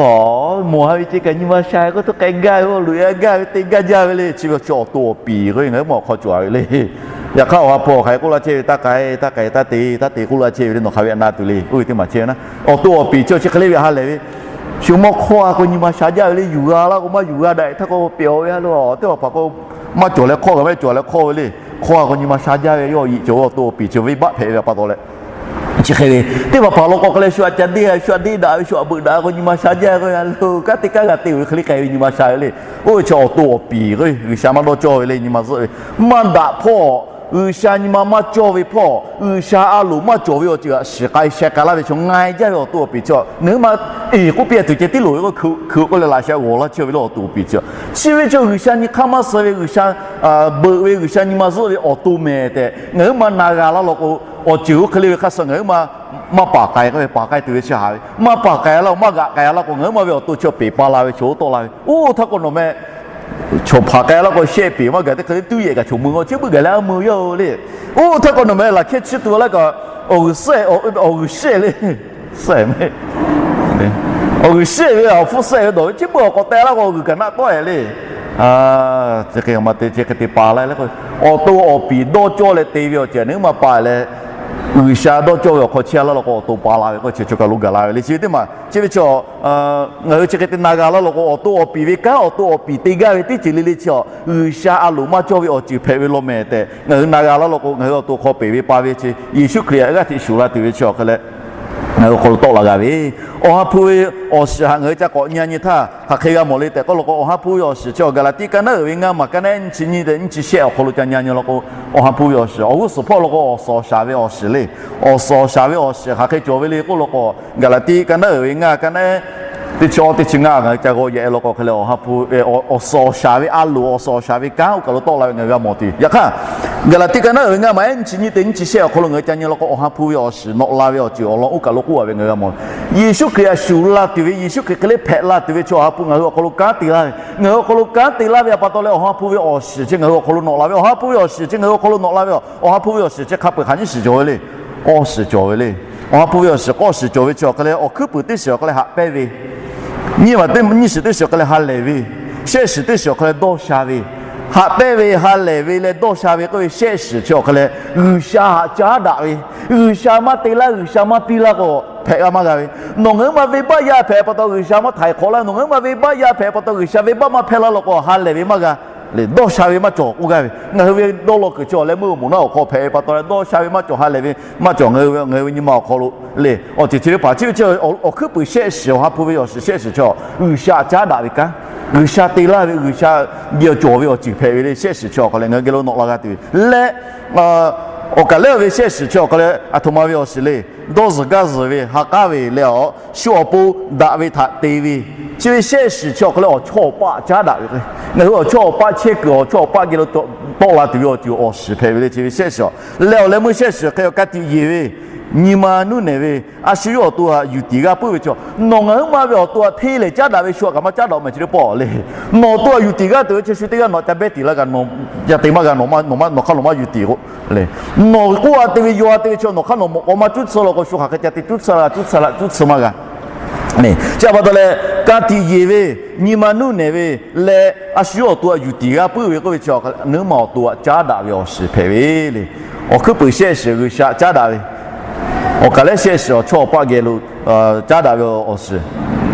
mawˬ ha ve ce kaꞈ nyi ma sha k'oˆ htaˇ k'ai gaˇ ve, awˬ loꞈ e gaˇ ve te gaˇ jaˇ ve le. Chi ve chi awˬ to awˬ piˍ k'o ngaˬ huiˉ ma awˬ hk'aw cawˬ a ve le. Yaꞈ hk'aˇ awˬ ha hpu awˬ hk'aˬ hk'e k'oˆ laˇ chehˇ ve, taˇ k'ai taˇ k'ai taˇ te taˇ te k'oˆ laˇ chehˇ ve le, nawˬ hk'aˬ ve a na tuˬ le. Oˇ ve teˇ maˬ chehˇ ve naˉ, awˬ to awˬ piˍ chi chi hk'e le ve ha lehˬ ve, shu mawˇ hk'awˇ a k'o nyi ma sha jaˇ ve le. Yuˬ g'a laˇ k'o maˇ yuˬ g'a daꞈ htaˇ k'o pehꞈ-aw ve a lo, teˇ hpaˍ hpaˍ k'o maˇ cawˬ leh hk'awˇ g'a maˇ cawˬ leh hk'awˇ ve le. Hk'awˇ a k'o nyi ma sha jaˇ ve, yawˇ yiꞈ cawˬ ve awˬ to awˬ piˍ chi venˇbaˆ hpehꞈ ve pa taw leh, chi hk'e ve teˇ hpaˍ hpaˍ law k'o hk'e leh shu aꞈ ca deˇ shu aꞈ deˇ daꞈ ve, shu aꞈ beuꞈ daꞈ k'o nyi ma sha jaˇ k'o a lo, kanˉ te kanˉ g'a te-o ve hk'e le k'ai ve nyi ma sha ve le. Oˇ ve chi awˬ to awˬ piˍ k'o G'uiˬsha maˇ dawˇ cawˇ ve le, nyi ma zuhˆ ve maˇ daꞈ hpawˇ, G'uiˬsha nyi ma maˇ cawˇ ve hpawˇ, G'uiˬsha a loˍ maˇ cawˬ ve awˬ ceuˬ aꞈ shiˍ k'ai sheh k'ai laˇ ve chaw ngai jaˇ ve awˬ to awˬ piˍ chi, nawˬ huiˉ ma eˬ k'oˆ piˇ tuˬ ceh tiˉ loˍ ve k'o, hkui k'oˆ leh laꞈ sha g'awˬ laˇ chehˇ ve le awˬ to awˬ piˍ chi. Chi ve chi G'uiˬsha nyi hk'aˇ maˇ suh ve, G'uiˬsha beuꞈ ve, G'uiˬsha nyi ma zuhˆ ve awˬ to mehˍ tehꞈ ngaˬ huiˉ ma na g'a laˇ law k'o, awˬ ceuˬ oˇ hk'e le ve hk'aˇ suh ngaˬ huiˉ ma maˇ paˍ k'ai k'oˆ ve, paˍ k'ai tuˬ ve chi haꞈ ve, maˇ paˍ k'ai laˇ maˇ g'aꞈ k'ai laˇ k'o, ngaˬ huiˉ ma ve awˬ to chi peˬ pa la ve chaw oˇ tawˆ la ve. Oˇ htaˇ k'o nawˬ meh chaw hpaˍ k'ai laˇ k'o shehˆ peˬ maˇ gaˬ teˇ hk'e le tuˉ yehˬ kaꞈ chaw mui ngaw chi beuꞈ gaˬ leh a mui yaˇ-o le. Oˇ htaˇ k'o nawˬ meh laꞈ hkehˇ chi tuˬ laˇ kaꞈ awˬ g'uiˬ shehˆ le, awˬ g'uiˬ shehˆ ve awˬ hpfuhˇ shehˆ ve dawˬ ve chi beuꞈ awˬ k'awꞈ teh laˇ k'o g'uiˬ kaꞈ naˆ tawˆ-e le. Chi hk'e ma te chi hk'e te pa la le k'o, awˬ to awˬ piˍ dawˇ cawˇ leh te ve awˬ ceuˬ nawˬ huiˉ ma pa leh G'uiˬsha dawˇ cawˇ ve awˬ hk'aw chehˇ laˇ law k'o, awˬ to pa la ve k'oˆ chi choˬ kaˬ lo gaˬ la ve le. Chi ve teˇ maˬ chi ve chi, ngaˬ hui chi hk'e te na g'a laˇ law k'o, awˬ to awˬ piˍ ve kanˉ, awˬ to awˬ piˍ te gaˇ ve teˇ ceuˬ le le chi a, G'uiˬsha a loˍ maˇ cawˇ ve awˬ ceuˬ hpehꞈ ve law mehˍ tehꞈ ngaˬ hui na g'a laˇ law k'o, ngaˬ hui awˬ to hk'aw peˬ ve pa ve chi Yeˍsuˆ Hkriꞈ g'aˇ hteꞈ shuˍ la tuˬ ve chi awˬ hk'e leh ngaˬ hui awˬ hk'aw lo tawˆ la g'a ve, Awˬ ha hpu ve awˬ shiˍ htaꞈ ngaˬ hui ca k'awꞈ nyi nyi htaˇ hk'aˬ hk'e g'a mawˬ le tehꞈ k'oˆ law k'o, Awˬ ha hpu ve awˬ shiˍ chi awˬ Gaˍlaˍtiˆ ka naˉ uiˍ ve ngaˇ maˬ ka naˉ ehˉ nyiˇ chi nyiˇ tehꞈ nyiˇ chi shehˆ awˬ hk'aw lo ca nyi nyi law k'o, Awˬ ha hpu ve awˬ shiˍ awˬ g'uˇ suhˍ hpawˇ law k'o, awˬ suhˍ awˬ shaˍ ve awˬ shiˍ le. Awˬ suhˍ awˬ shaˍ ve awˬ shiˍ hk'aˬ hk'e cawˬ ve le k'oˆ law k'o, Gaˍlaˍtiˆ ka naˉ uiˍ ve ngaˇ ka naˉ ehˉ teˇ chi awˇ teˇ chi ngaˇ ngaˬ hui ca g'aw yaꞈ e law k'o hk'e leh, awˬ ha hpu awˬ suhˍ awˬ shaˍ ve a loˍ, awˬ suhˍ awˬ shaˍ ve kanˉ oˇ kaˬ lo tawˆ la ve ngaˬ hui g'a mawˬ tuˬ. Yaꞈ hk'aˇ, Gaˍlaˍtiˆ ka naˉ uiˍ ve ngaˇ maˬ ehˉ nyiˇ chi nyiˇ te nyiˇ chi shehˆ awˬ hk'aw lo ngaˬ hui ca nyi law k'o, Awˬ ha hpu ve awˬ shiˍ nawꞈ la ve awˬ ceuˬ awˬ lawn oˇ kaˬ lo k'oˆ a ve ngaˬ hui g'a mawˬ. Yeˍsuˆ Hkriꞈ htaꞈ shuˍ la tuˬ ve, Yeˍsuˆ Hkriꞈ hk'e le hpehꞈ la tuˬ ve chi Awˬ ha hpu ngaˬ hui awˬ hk'aw lo kanˉ te laˇ ve. Ngaˬ hui awˬ hk'aw lo kanˉ te laˇ ve pa taw leh, Awˬ ha hpu ve awˬ shiˍ chi ngaˬ hui awˬ hk'aw lo nawꞈ la ve. Awˬ ha hpu ve awˬ shiˍ chi ngaˬ hui awˬ hk'aw lo nawꞈ la ve. Awˬ ha hpu ve awˬ shiˍ chi hk'a peu-eˬ hk'aˬ nyiˇ shiˍ cawˬ ve le. K'awˇ shiˍ cawˬ ve le. Awˬ ha hpu ve awˬ shiˍ k'awˇ shiˍ cawˬ ve chi awˬ hk'e leh, awˬ hkuiˉ puiˍ teˇ shiˍ awˬ hk'e leh haꞈ pehnˇ ve, nyiˇ maˬ teˇ nyiˇ shiˍ teˇ shiˍ awˬ hk'e leh ha lehˬ ve, shehˆ shiˍ teˇ shiˍ awˬ hk'e leh dawˇ sha ve, haꞈ pehnˇ ve, ha lehˬ ve leh dawˇ sha ve k'oˆ ve shehˆ shiˍ chi awˬ hk'e leh, G'uiˬsha htaꞈ caˉ daꞈ ve, G'uiˬsha maˇ te laˇ, G'uiˬsha maˇ piˇ laˇ k'o, hpehꞈ g'a maˇ g'a ve. Nawˬ ngaˬ hui ma venˇbaˆ yaˇ hpehꞈ pa taw G'uiˬsha maˇ htaiˍ hk'awꞈ laˇ, nawˬ ngaˬ hui ma venˇbaˆ yaˇ hpehꞈ pa taw G'uiˬsha venˇbaˆ maˇ hpehˇ laˇ law k'o, ha lehˬ ve maˇ g'a le, dawˇ sha ve maˇ cawˬ k'oˆ gaˇ ve. Ngaˬ hui ve dawˇ law kuiˬ chi awˬ leh meuˇ awˬ moˍ naˉ awˬ hk'aw hpehꞈ ve pa taw leh, dawˇ sha ve maˇ cawˬ, ha lehˬ ve maˇ cawˬ. Ngaˬ hui ve, ngaˬ hui ve nyi ma awˬ hk'aw lo le, awˬ ceuˬ chi ve paˍ chi ve chi awˬ hkuiˉ puiˍ shehˆ shiˍ, Awˬ ha hpu ve awˬ shiˍ shehˆ shiˍ chi G'uiˬsha caˉ daꞈ ve kanˉ, G'uiˬsha te laˇ ve, G'uiˬsha geh cawˬ ve awˬ ceuˬ hpehꞈ ve le. Shehˆ shiˍ chi awˬ hk'aw leh ngaˬ hui geh lo nawꞈ la g'a tuˬ ve leh, awˬ kaˬ lehˉ ve shehˆ shiˍ chi awˬ hk'aw leh aˬ htoꞈ ma ve awˬ shiˍ le. Dawˇ zuhˬ gaˇ zuhˬ ve ha k'aˉ ve leh awˬ shu awˬ pon daꞈ ve htaꞈ te ve, chi ve shehˆ shiˍ chi awˬ hk'aw leh awˬ chawˇ awˬ paˆ caˉ daꞈ ve k'o, ngaˬ hui awˬ chawˇ awˬ paˆ chehˇ kuiˬ awˬ chawˇ awˬ paˆ geh lo tawˆ la tuˬ ve awˬ ceuˬ awˬ shiˍ hpehꞈ ve le. Chi ve shehˆ shiˍ leh awˬ leh meuˇ shehˆ shiˍ hk'e awˬ ka tiꞈ yeˬ ve, nyi ma nuˇ nehˬ ve, a shu yawˇ awˬ to htaꞈ yuˬ tiˍ g'a puiˉ ve chi, nawˬ ngaˬ hui ma ve awˬ to htaꞈ hteˇ lehˬ caˉ daꞈ ve shu htaꞈ kaꞈ maˇ caˉ daꞈ maˇ chi teˇ pawˆ le. Nawˬ awˬ to htaꞈ yuˬ tiˍ g'aˇ tuˬ ve chi shu teˇ g'aˇ nawˬ ca behˇ tiˍ laˇ kaꞈ, nawˬ ca te maˇ g'a, nawˬ hk'aˇ nawˬ maˇ yuˬ tiˍ k'o le. Nawˬ k'oˆ a te ve yaw a te ve chi nawˬ hk'aˇ nawˬ mawꞈ k'aw maˇ cuˉ tsuhˇ law k'o, shu hk'aˬ hk'e ca te cuˉ tsuhˇ la, cuˉ tsuhˇ la, cuˉ tsuhˇ maˇ g'a. Chi htaꞈ pa taw leh, ka tiꞈ yeˬ ve, nyi ma nuˇ nehˬ ve leh a shu yawˇ awˬ to htaꞈ yuˬ tiˍ g'a puiˉ ve k'oˆ ve chi, nawˬ hui ma awˬ to htaꞈ caˉ daꞈ ve awˬ shiˍ hpehꞈ ve le. Awˬ hkuiˉ puiˍ shehˆ shiˍ G'uiˬsha caˉ daꞈ ve, awˬ kaˬ lehˉ shehˆ shiˍ awˬ chawˇ awˬ paˆ geh lo caˉ daꞈ ve awˬ shiˍ,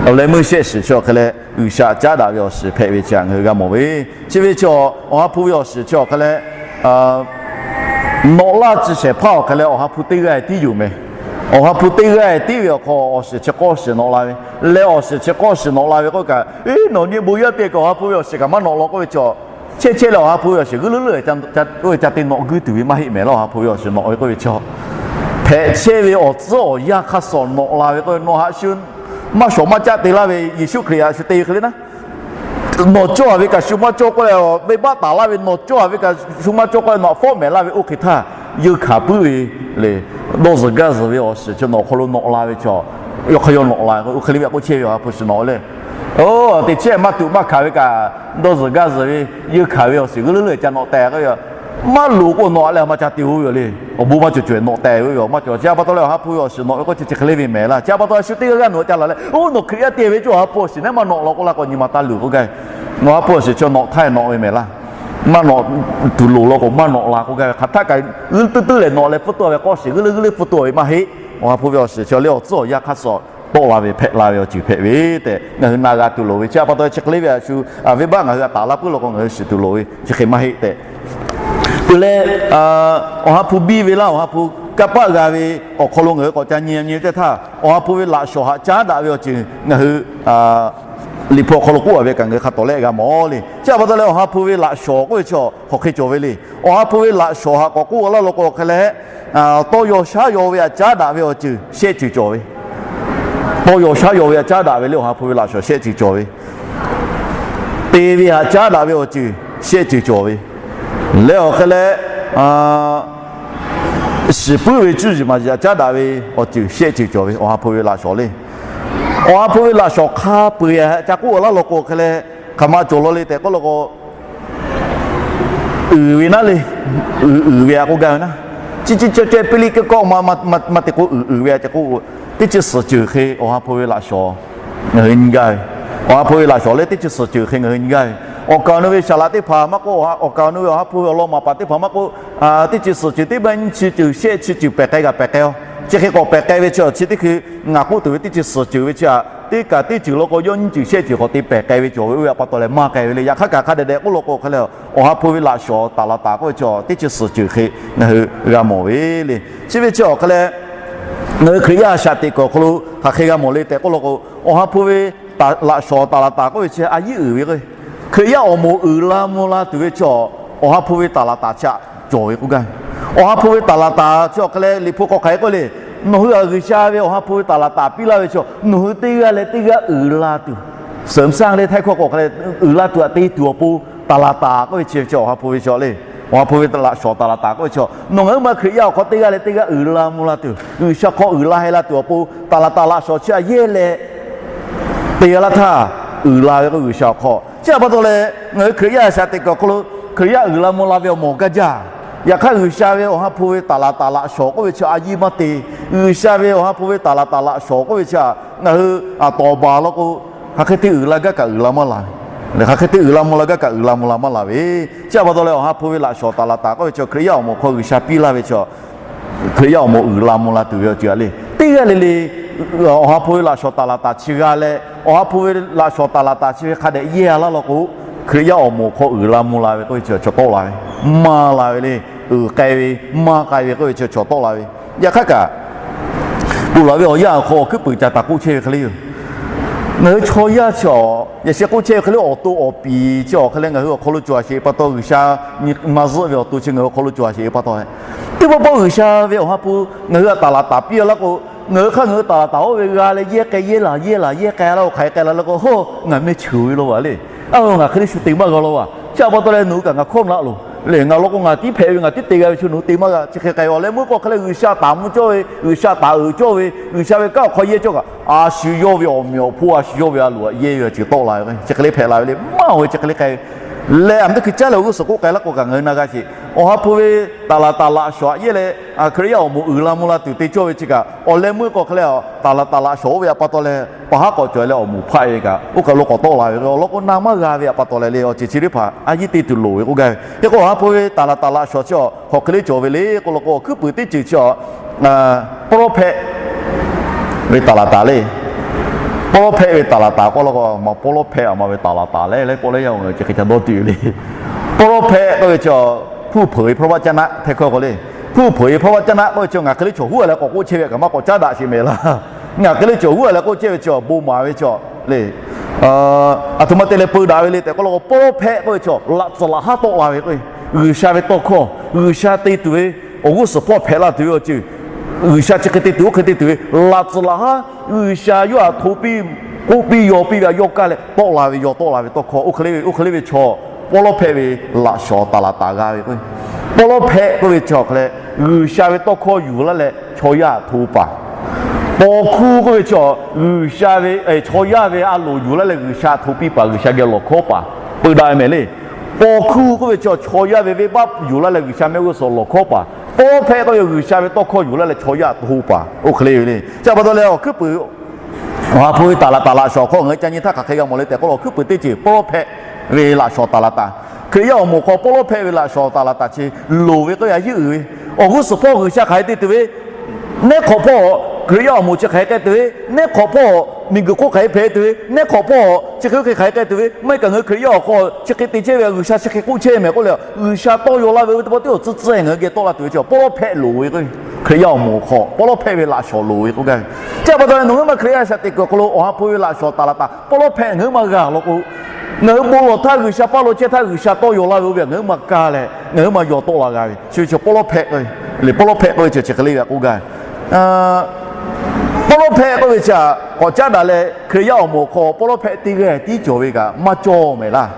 awˬ leh meuˇ shehˆ shiˍ chi awˬ hk'e leh G'uiˬsha caˉ daꞈ ve awˬ shiˍ hpehꞈ ve chi htaꞈ ngaˬ hui g'a mawˬ ve. Chi ve chi Awˬ ha hpu ve awˬ shiˍ chi awˬ hk'e leh, nawꞈ laˇ chi shehˍ hpaˇ awˬ hk'e leh Awˬ ha hpu teˇ g'aˇ tiˉ yoˬ meh. Awˬ ha hpu teˇ g'aˇ tiˉ ve awˬ hk'aw awˬ shiˍ chi k'awˇ shiˍ nawꞈ la ve, leh awˬ shiˍ chi k'awˇ shiˍ nawꞈ la ve k'oˆ kaꞈ, eˬ, nawˬ nyi bon yaˇ te kaꞈ Awˬ ha hpu ve awˬ shiˍ kaꞈ maˇ nawꞈ law k'oˆ ve chi, chehˇ chehˇ leh Awˬ ha hpu ve awˬ shiˍ g'uiˇ leuˉ leuˉ ca te nawꞈ guiˇ tuˬ ve maˇ heˆ mehˍ laˇ. Awˬ ha hpu ve awˬ shiˍ nawꞈ ve k'oˆ ve chi, hpehꞈ chehˇ ve awˬ tcuhˉ awˬ yanˇ hk'aˇ suh nawꞈ la ve k'oˆ ve, nawˬ htaꞈ shu maˇ shawˍ maˇ caˆ te laˇ ve Yeˍsuˆ Hkriꞈ htaꞈ shu te ve hk'e le naˉ, nawˬ cawˇ a ve kaꞈ shu maˇ cawˇ k'oˆ leh, venˇbaˆ taˍ laˇ ve nawˬ cawˇ a ve kaꞈ shu maˇ cawˇ k'oˆ leh, nawˬ htaꞈ fawˉ mehˍ laˇ ve oˇ hk'e htaˇ, yeunˇ hkanˍ puiˉ ve le. Dawˇ zuhˬ gaˇ zuhꞈ ve awˬ shiˍ chi nawˬ awˬ hk'aw lo nawꞈ la ve chi, yawˇ hk'aˇ yawˇ nawꞈ la ve oˇ hk'e le ve k'oˆ chehˇ ve Awˬ ha hpu shiˍ nawꞈ le. Oˇ, teˇ chehˇ maˇ tuꞈ maˇ hkanˍ ve kaꞈ, dawˇ zuhˬ gaˇ zuhˬ ve yeunˇ hkanˍ ve awˬ shiˍ g'uiˇ leuˉ leuˉ ca nawꞈ tehꞈ k'oˆ ve, maˇ loˍ k'o nawꞈ leh maˇ ca te oˇ ve yoˬ le. Awˬ bon maˇ cawˬ cawˬ nawꞈ tehꞈ ve yoˬ, maˇ cawˬ. Chi htaꞈ pa taw leh Awˬ ha hpu ve awˬ shiˍ nawꞈ ve k'oˆ chi chi hk'e le ve mehˍ laˇ. Chi htaꞈ pa taw leh shu teˇ g'aˇ g'aˇ nawˬ ca laˬ leh, oˇ, nawˬ Hkriꞈ yaˇ te ve cawˇ Awˬ ha hpu awˬ shiˍ naˉ maˇ nawꞈ law k'oˆ laˇ k'o, nyi ma taˇ luˬ k'oˆ gaˇ ve. Awˬ ha hpu awˬ shiˍ chi nawꞈ htaˇ nawꞈ ve mehˍ laˇ. Maˇ nawꞈ tuˬ loˍ law k'o maˇ nawꞈ la k'oˆ gaˇ ve. Hk'aˬ htaˆ kaꞈ g'uiˇ leuˉ teuˉ leuˉ leh nawꞈ leh pfuhˇ tawˆ ve k'awˇ shiˍ g'uiˇ leuˉ g'uiˇ leuˉ pfuhˇ tawˆ ve maˇ heˆ. Awˬ ha hpu ve awˬ shiˍ chi leh awˬ tcuhˉ awˬ yanˇ hk'aˇ suh tawˆ la ve hpehꞈ la ve awˬ ceuˬ hpehꞈ ve tehꞈ ngaˬ hui na g'a tuˬ loˍ ve. Chi htaꞈ pa taw chi hk'e le ve a shu, venˇbaˆ ngaˬ hui htaꞈ taˍ laˇ puiˉ law k'o ngaˬ hui shiˍ tuˬ loˍ ve chi hk'e maˇ heˆ tehꞈ. Peuˬ leh, Awˬ ha hpu biˇ ve laˇ, Awˬ ha hpu kanˇ paˆ g'a ve awˬ hk'aw lo ngaˬ hui k'awꞈ ca nyi nyi ve teˇ htaˇ, Awˬ ha hpu ve laꞈ shawˍ htaꞈ caˉ daꞈ ve awˬ ceuˬ ngaˬ hui Liꞈ hpu awˬ hk'aw lo k'oˆ a ve kaꞈ ngaˬ hui hk'a tawˍ lehˆ g'a mawˬ le. Chi htaꞈ pa taw leh Awˬ ha hpu ve laꞈ shawˍ k'oˆ ve chi hk'aˬ hk'e cawˬ ve le. Awˬ ha hpu ve laꞈ shawˍ htaꞈ k'awꞈ k'oˆ laˇ law k'o hk'e leh, tawˇ yaw shaˉ yaw ve htaꞈ caˉ daꞈ ve awˬ ceuˬ shehˆ ceuˬ cawˬ ve. Tawˇ yaw shaˉ yaw ve htaꞈ caˉ daꞈ ve le, Awˬ ha hpu ve laꞈ shawˍ shehˆ ceuˬ cawˬ ve. Te ve htaꞈ caˉ daꞈ ve awˬ ceuˬ shehˆ ceuˬ cawˬ ve. Leh awˬ hk'e leh, shiˍ puiˉ ve cuˇ yiˍ maˍ yiˍ htaꞈ caˉ daꞈ ve awˬ ceuˬ shehˆ ceuˬ cawˬ ve Awˬ ha hpu ve laꞈ shawˍ le. Awˬ ha hpu ve laꞈ shawˍ hk'a peu-eˬ htaꞈ ca k'oˆ laˇ law k'o hk'e leh, hk'aˬ ma cawˬ law le tehꞈ k'oˆ law k'o, uiˍ ve naˉ le, uiˍ uiˍ ve htaꞈ k'oˆ gaˇ ve naˉ. Chi chi cawˇ caweh piˇ liˇ kehˉ kawˆ ma te k'o uiˍ uiˍ ve htaꞈ ca k'oˆ, teˇ chi suhˍ ceuˬ hk'e Awˬ ha hpu ve laꞈ shawˍ ngaˬ hui nyi gaˇ ve. Awˬ ha hpu ve laꞈ shawˍ leh teˇ chi suhˍ ceuˬ hk'e ngaˬ hui nyi gaˇ ve. Awˬ kaˍ awˬ nu ve saˍ laꞈ teˇ hpaˍ maˇ k'oˆ, awˬ kaˍ awˬ nu ve awˬ ha hpu ve awˬ lawn maˍ paˍ teˇ hpaˍ maˇ k'oˆ, teˇ chi suhˍ ceuˬ teˇ maˇ nyiˇ chi ceuˬ shehˆ chi ceuˬ pehˬ k'ai g'a pehˬ k'ai-o. Chi hk'e k'awꞈ pehˬ k'ai ve chi awˬ chi teˇ hkui ngaˬ k'oˆ tuˬ ve teˇ chi suhˍ ceuˬ ve chi htaꞈ teˇ kaꞈ teˇ ceuˬ law k'o yawˇ nyiˇ ceuˬ shehˆ ceuˬ k'awꞈ te pehˬ k'ai ve cawˬ ve oˇ ve a pa taw leh maˇ k'ai ve le. Yaꞈ hk'aˇ kaꞈ hk'a dehꞈ dehꞈ k'oˆ law k'o hk'e leh, awˬ ha hpu ve laꞈ shawnˍ taˍ laˍ taˍ k'oˆ ve chi teˇ chi suhˍ ceuˬ hk'e ngaˬ hui g'a mawˬ ve le. Chi ve chi awˬ hk'e leh, ngaˬ hui Hkriꞈ yaˇ shaꞈ teꞈ kuiˬ awˬ hk'aw lo hk'aˬ hk'e g'a mawˬ le tehꞈ k'oˆ law k'o, awˬ ha hpu ve laꞈ shawnˍ taˍ laˍ taˍ k'oˆ ve chi a yiˉ uiˍ ve k'o, Hkriꞈ yaˇ awˬ moˍ uiˍ la mvuh la tuˬ ve chi awˬ ha hpu ve taˍ laˍ taˍ chi htaꞈ cawˬ ve k'oˆ gaˇ ve. Awˬ ha hpu ve taˍ laˍ taˍ chi awˬ hk'e leh Liꞈ hpu hk'aw hk'aˬ hk'e k'oˆ le, nawˬ hui htaꞈ G'uiˬsha ve awˬ ha hpu ve taˍ laˍ taˍ piˇ laˇ ve chi nawˬ hui teˇ g'aˇ leh teˇ g'aˇ uiˍ la tuˬ, เสริมสร้าง le htaiˇ hkawˇ k'awꞈ hk'e leh uiˍ la tuˬ htaꞈ te tuˬ awˬ pon taˍ laˍ taˍ k'oˆ ve chi chi awˬ ha hpu ve chi le. Awˬ ha hpu ve laꞈ shawnˍ taˍ laˍ taˍ k'oˆ ve chi, nawˬ ngaˬ huiˉ ma Hkriꞈ yaˇ awˬ hk'aw teˇ g'aˇ leh teˇ g'aˇ uiˍ la mvuh la tuˬ, G'uiˬsha hk'aw uiˍ la heh la tuˬ awˬ pon taˍ laˍ taˍ laꞈ shawnˍ chi htaꞈ yehˇ leh te g'a laˇ htaˇ uiˍ la ve k'o G'uiˬsha awˬ hk'aw. Chi htaꞈ pa taw leh ngaˬ hui Hkriꞈ yaˇ shaꞈ teꞈ kuiˬ awˬ hk'aw lo Hkriꞈ yaˇ uiˍ la mvuh la ve awˬ mawˬ gaˇ jaˇ. Yaꞈ hk'aˇ G'uiˬsha ve awˬ ha hpu ve taˍ laˍ taˍ laꞈ shawnˍ k'oˆ ve chi a yiˇ maˇ te. G'uiˬsha ve awˬ ha hpu ve taˍ laˍ taˍ laꞈ shawnˍ k'oˆ ve chi htaꞈ ngaˬ hui aꞈ tawˍ baˬ law k'o, hk'aˬ hk'e te uiˍ la gaˇ kaꞈ uiˍ la maˇ la ve. Hk'aˬ hk'e te uiˍ la mvuh la gaˇ kaꞈ uiˍ la mvuh la maˇ la ve. Chi htaꞈ pa taw leh awˬ ha hpu ve laꞈ shawnˍ taˍ laˍ taˍ k'oˆ ve chi Hkriꞈ yaˇ awˬ moˍ hk'aw G'uiˬsha piˇ laˇ ve chi Hkriꞈ yaˇ awˬ moˍ uiˍ la mvuh la tuˬ ve awˬ ceuˬ a le. Teˇ g'aˇ le le awˬ ha hpu ve laꞈ shawnˍ taˍ laˍ taˍ chi g'a leh, awˬ ha hpu ve laꞈ shawnˍ taˍ laˍ taˍ chi ve hk'a dehꞈ yehˇ a laˇ law k'o, Hkriꞈ yaˇ awˬ moˍ hk'aw uiˍ la mvuh la ve k'oˆ ve chi chaw tawˆ la ve, maˇ la ve le. Uiˍ k'ai ve, maˇ k'ai ve k'oˆ ve chi chaw tawˆ la ve. Yaꞈ hk'aˇ kaꞈ, ponˬ laˬ ve awˬ yanˇ awˬ hk'aw awˬ hkuiˉ puiˍ ca taˍ k'oˆ chehˇ ve hk'e le yoˬ. Ngaˬ hui chaw yaˇ chi a, yaꞈ sheh k'oˆ chehˇ ve hk'e le awˬ to awˬ piˍ chi awˬ hk'e leh ngaˬ hui awˬ hk'aw lo cawˬ a sheˍ pa taw, G'uiˬsha maˇ zuhˆ ve awˬ to chi ngaˬ hui awˬ hk'aw lo cawˬ a sheˍ pa taw leh, teˇ pawˆ pawˆ G'uiˬsha ve awˬ ha hpu ngaˬ hui htaꞈ taˍ laˍ taˍ piˇ a laˇ k'o, ngaˬ hui hk'aˇ ngaˬ hui taˍ laˍ taˍ oˇ ve g'a leh yehˇ k'ai yehˇ laˬ yehˇ laˬ yehˇ k'ai a laˇ k'o, hk'aˬ hk'e k'ai la le k'o, hoˇ, ngaˬ meh cheuˬ ve law va le. Aˬ, ngaˬ hk'e le shu te maˇ g'a law va. Chi htaꞈ pa taw leh nawˬ hui kaꞈ ngaˬ hkawˇ mlaꞈ loˬ le. Ngaˬ law k'o ngaˬ tiˉ hpehꞈ ve, ngaˬ tiˉ te g'a ve chi nawˬ hui te maˇ g'a. Chi hk'e k'ai awˬ leh meuˇ k'o hk'e leh G'uiˬsha taˍ mvuh cawˇ ve, G'uiˬsha taˍ uiˍ cawˇ ve, G'uiˬsha ve kanˉ awˬ hk'aw yehˇ cawˇ kaꞈ, a shu yawˇ ve awˬ meꞈ awˬ hponˇ a shu yawˇ ve a loˍ htaꞈ yehˇ ve awˬ ceuˬ tawˆ la ve. Chi hk'e le hpehꞈ la ve le. Maˇ oˬ ve chi hk'e le k'ai leh, a meh teˇ hkui caˉ leh awˬ g'uˇ suhˍ k'oˆ k'ai laˇ k'o kaꞈ ngaˬ hui na g'a sheˍ. Awˬ ha hpu ve taˍ laˍ taˍ laꞈ shawnˍ htaꞈ yehˇ leh, Hkriꞈ yaˇ awˬ moˍ uiˍ la mvuh la tuˬ te cawˇ ve chi kaꞈ, awˬ leh meuˇ k'o hk'e leh taˍ laˍ taˍ laꞈ shawnˍ oˇ ve htaꞈ pa taw leh, pa haˉ k'awꞈ cawˬ leh awˬ moˍ hpaˆ ve kaꞈ oˇ kaˬ lo k'awꞈ tawˆ la ve k'o, awˬ lawn k'o na maˇ g'a ve htaꞈ pa taw leh le, awˬ ceuˬ chi teˇ hpaˍ a yiˉ te tuˬ loˍ ve k'oˆ gaˇ ve. Hk'e k'o awˬ ha hpu ve taˍ laˍ taˍ laꞈ shawnˍ chi a hk'aˬ hk'e le cawˬ ve le k'oˆ law k'o, awˬ hkuiˉ puiˍ teˇ ceuˬ chi a, prophet ve taˍ laˍ taˍ le. Prophet ve taˍ laˍ taˍ k'oˆ law k'o, a ma prophet a ma ve taˍ laˍ taˍ le le pawˆ leh yaˇ oˬ chi hk'e ca dawˇ tuˬ le. Prophet k'oˆ ve chi, hpu hpeuꞈ ve พระวจนะ htaiˇ hkawˇ k'o le. Hpu hpeuꞈ ve พระวจนะ k'oˆ ve chi ngaˬ hk'e le chaw huˉ a leh k'awꞈ k'oˆ chehˇ ve kaꞈ maˇ k'awꞈ caˉ daꞈ sheˍ mehˍ laˇ. Ngaˬ hk'e le chaw huˉ a leh k'oˆ chehˇ ve chi bon maˍ ve chi le. Aˬ htoꞈ ma te leh peu daꞈ ve le tehꞈ k'oˆ law k'o, prophet k'oˆ ve chi laꞈ tcuhˍ laꞈ haˉ tawˆ la ve k'o, G'uiˬsha ve tawˇ hkawˇ, G'uiˬsha te tuˬ ve, awˬ g'uˇ suhˍ hpawˇ hpehꞈ la tuˬ ve awˬ ceuˬ, G'uiˬsha chi hk'e te tuˬ oˇ hk'e te tuˬ ve laꞈ tcuhˍ laꞈ haˉ, G'uiˬsha yawˇ htaꞈ hto piˇ, k'oˆ piˇ yaw piˇ ve a yawˇ kaˇ leh tawˆ la ve yaw tawˆ la ve tawˇ hkawˇ oˇ hk'e le ve, oˇ hk'e le ve chaw prophet ve laꞈ shawnˍ taˍ laˍ taˍ g'a ve k'o, prophet k'oˆ ve chi awˬ hk'e leh G'uiˬsha ve tawˇ hkawˇ yuˬ laˇ leh chaw yaˇ htaꞈ hto paˍ. Paw hkuˇ k'oˆ ve chi G'uiˬsha ve, chaw yaˇ ve a loˍ yuˬ laˇ leh G'uiˬsha htaꞈ hto piˇ paˍ, G'uiˬsha geh lawˬ hkawˉ paˍ, peu daꞈ ve mehˍ le. Paw hkuˇ k'oˆ ve chi chaw yaˇ ve venˇbaˆ yuˬ laˇ leh G'uiˬsha mehˆ g'uˇ suhˍ lawˬ hkawˉ paˍ. Prophet k'oˆ ve G'uiˬsha ve tawˇ hkawˇ yuˬ laˇ leh chaw yaˇ htaꞈ hto paˍ oˇ hk'e le ve le. Chi pa taw leh awˬ hkuiˉ puiˍ awˬ ha hpu ve taˍ laˍ taˍ laꞈ shawnˍ hk'aw ngaˬ hui ca nyi htaˇ hk'aˬ hk'e g'a mawˬ le tehꞈ k'oˆ law, awˬ hkuiˉ puiˍ teˇ ceuˬ prophet ve laꞈ shawnˍ taˍ laˍ taˍ. Hkriꞈ yaˇ awˬ moˍ hk'aw prophet ve laꞈ shawnˍ taˍ laˍ taˍ chi loˍ ve k'oˆ ve a yiˉ uiˍ ve, awˬ g'uˇ suhˍ hpawˇ G'uiˬsha hk'aˬ hk'e te tuˬ ve, neˉ hk'awꞈ hpawˇ Hkriꞈ yaˇ awˬ moˍ chi hk'aˬ hk'e k'ai tuˬ ve, neˉ hk'awꞈ hpawˇ miˬguiˬ hk'oˆ hk'aˬ hk'e hpehꞈ tuˬ ve, neˉ hk'awꞈ hpawˇ chi hk'e hk'e hk'aˬ hk'e k'ai tuˬ ve, maˇ heˆ kaꞈ ngaˬ hui Hkriꞈ yaˇ awˬ hk'aw chi hk'e te chehˇ ve, G'uiˬsha chi hk'e k'oˆ chehˇ mehˍ k'oˆ leh, G'uiˬsha tawˇ yaw laˇ ve oˇ ve teˇ pawˆ teˇ awˬ tcuhˉ tcuhˉ ngaˬ hui geh tawˆ la tuˬ ve chi prophet loˍ ve k'o, Hkriꞈ yaˇ awˬ moˍ hk'aw prophet ve laꞈ shawnˍ loˍ ve k'oˆ gaˇ ve. Chi pa taw leh nawˬ ngaˬ hui ma Hkriꞈ yaˇ shaꞈ teꞈ kuiˬ awˬ hk'aw lo awˬ ha hpu ve laꞈ shawnˍ taˍ laˍ taˍ prophet ngaˬ hui ma g'a law k'o, ngaˬ hui bon lawˬ htaˇ G'uiˬsha paˇ lo chehˇ htaˇ G'uiˬsha tawˇ yaw laˇ ve oˇ ve ngaˬ hui ma kaˇ leh ngaˬ hui ma yaw tawˆ la g'a ve chi ve chi prophet k'oˆ ve, prophet k'oˆ ve chi chi hk'e le ve k'oˆ gaˇ ve. Prophet k'oˆ ve chi htaꞈ k'awꞈ caˉ daꞈ leh Hkriꞈ yaˇ awˬ moˍ hk'aw prophet teˇ g'aˇ tiˉ cawˬ ve kaꞈ maˇ cawˇ mehˍ laˇ.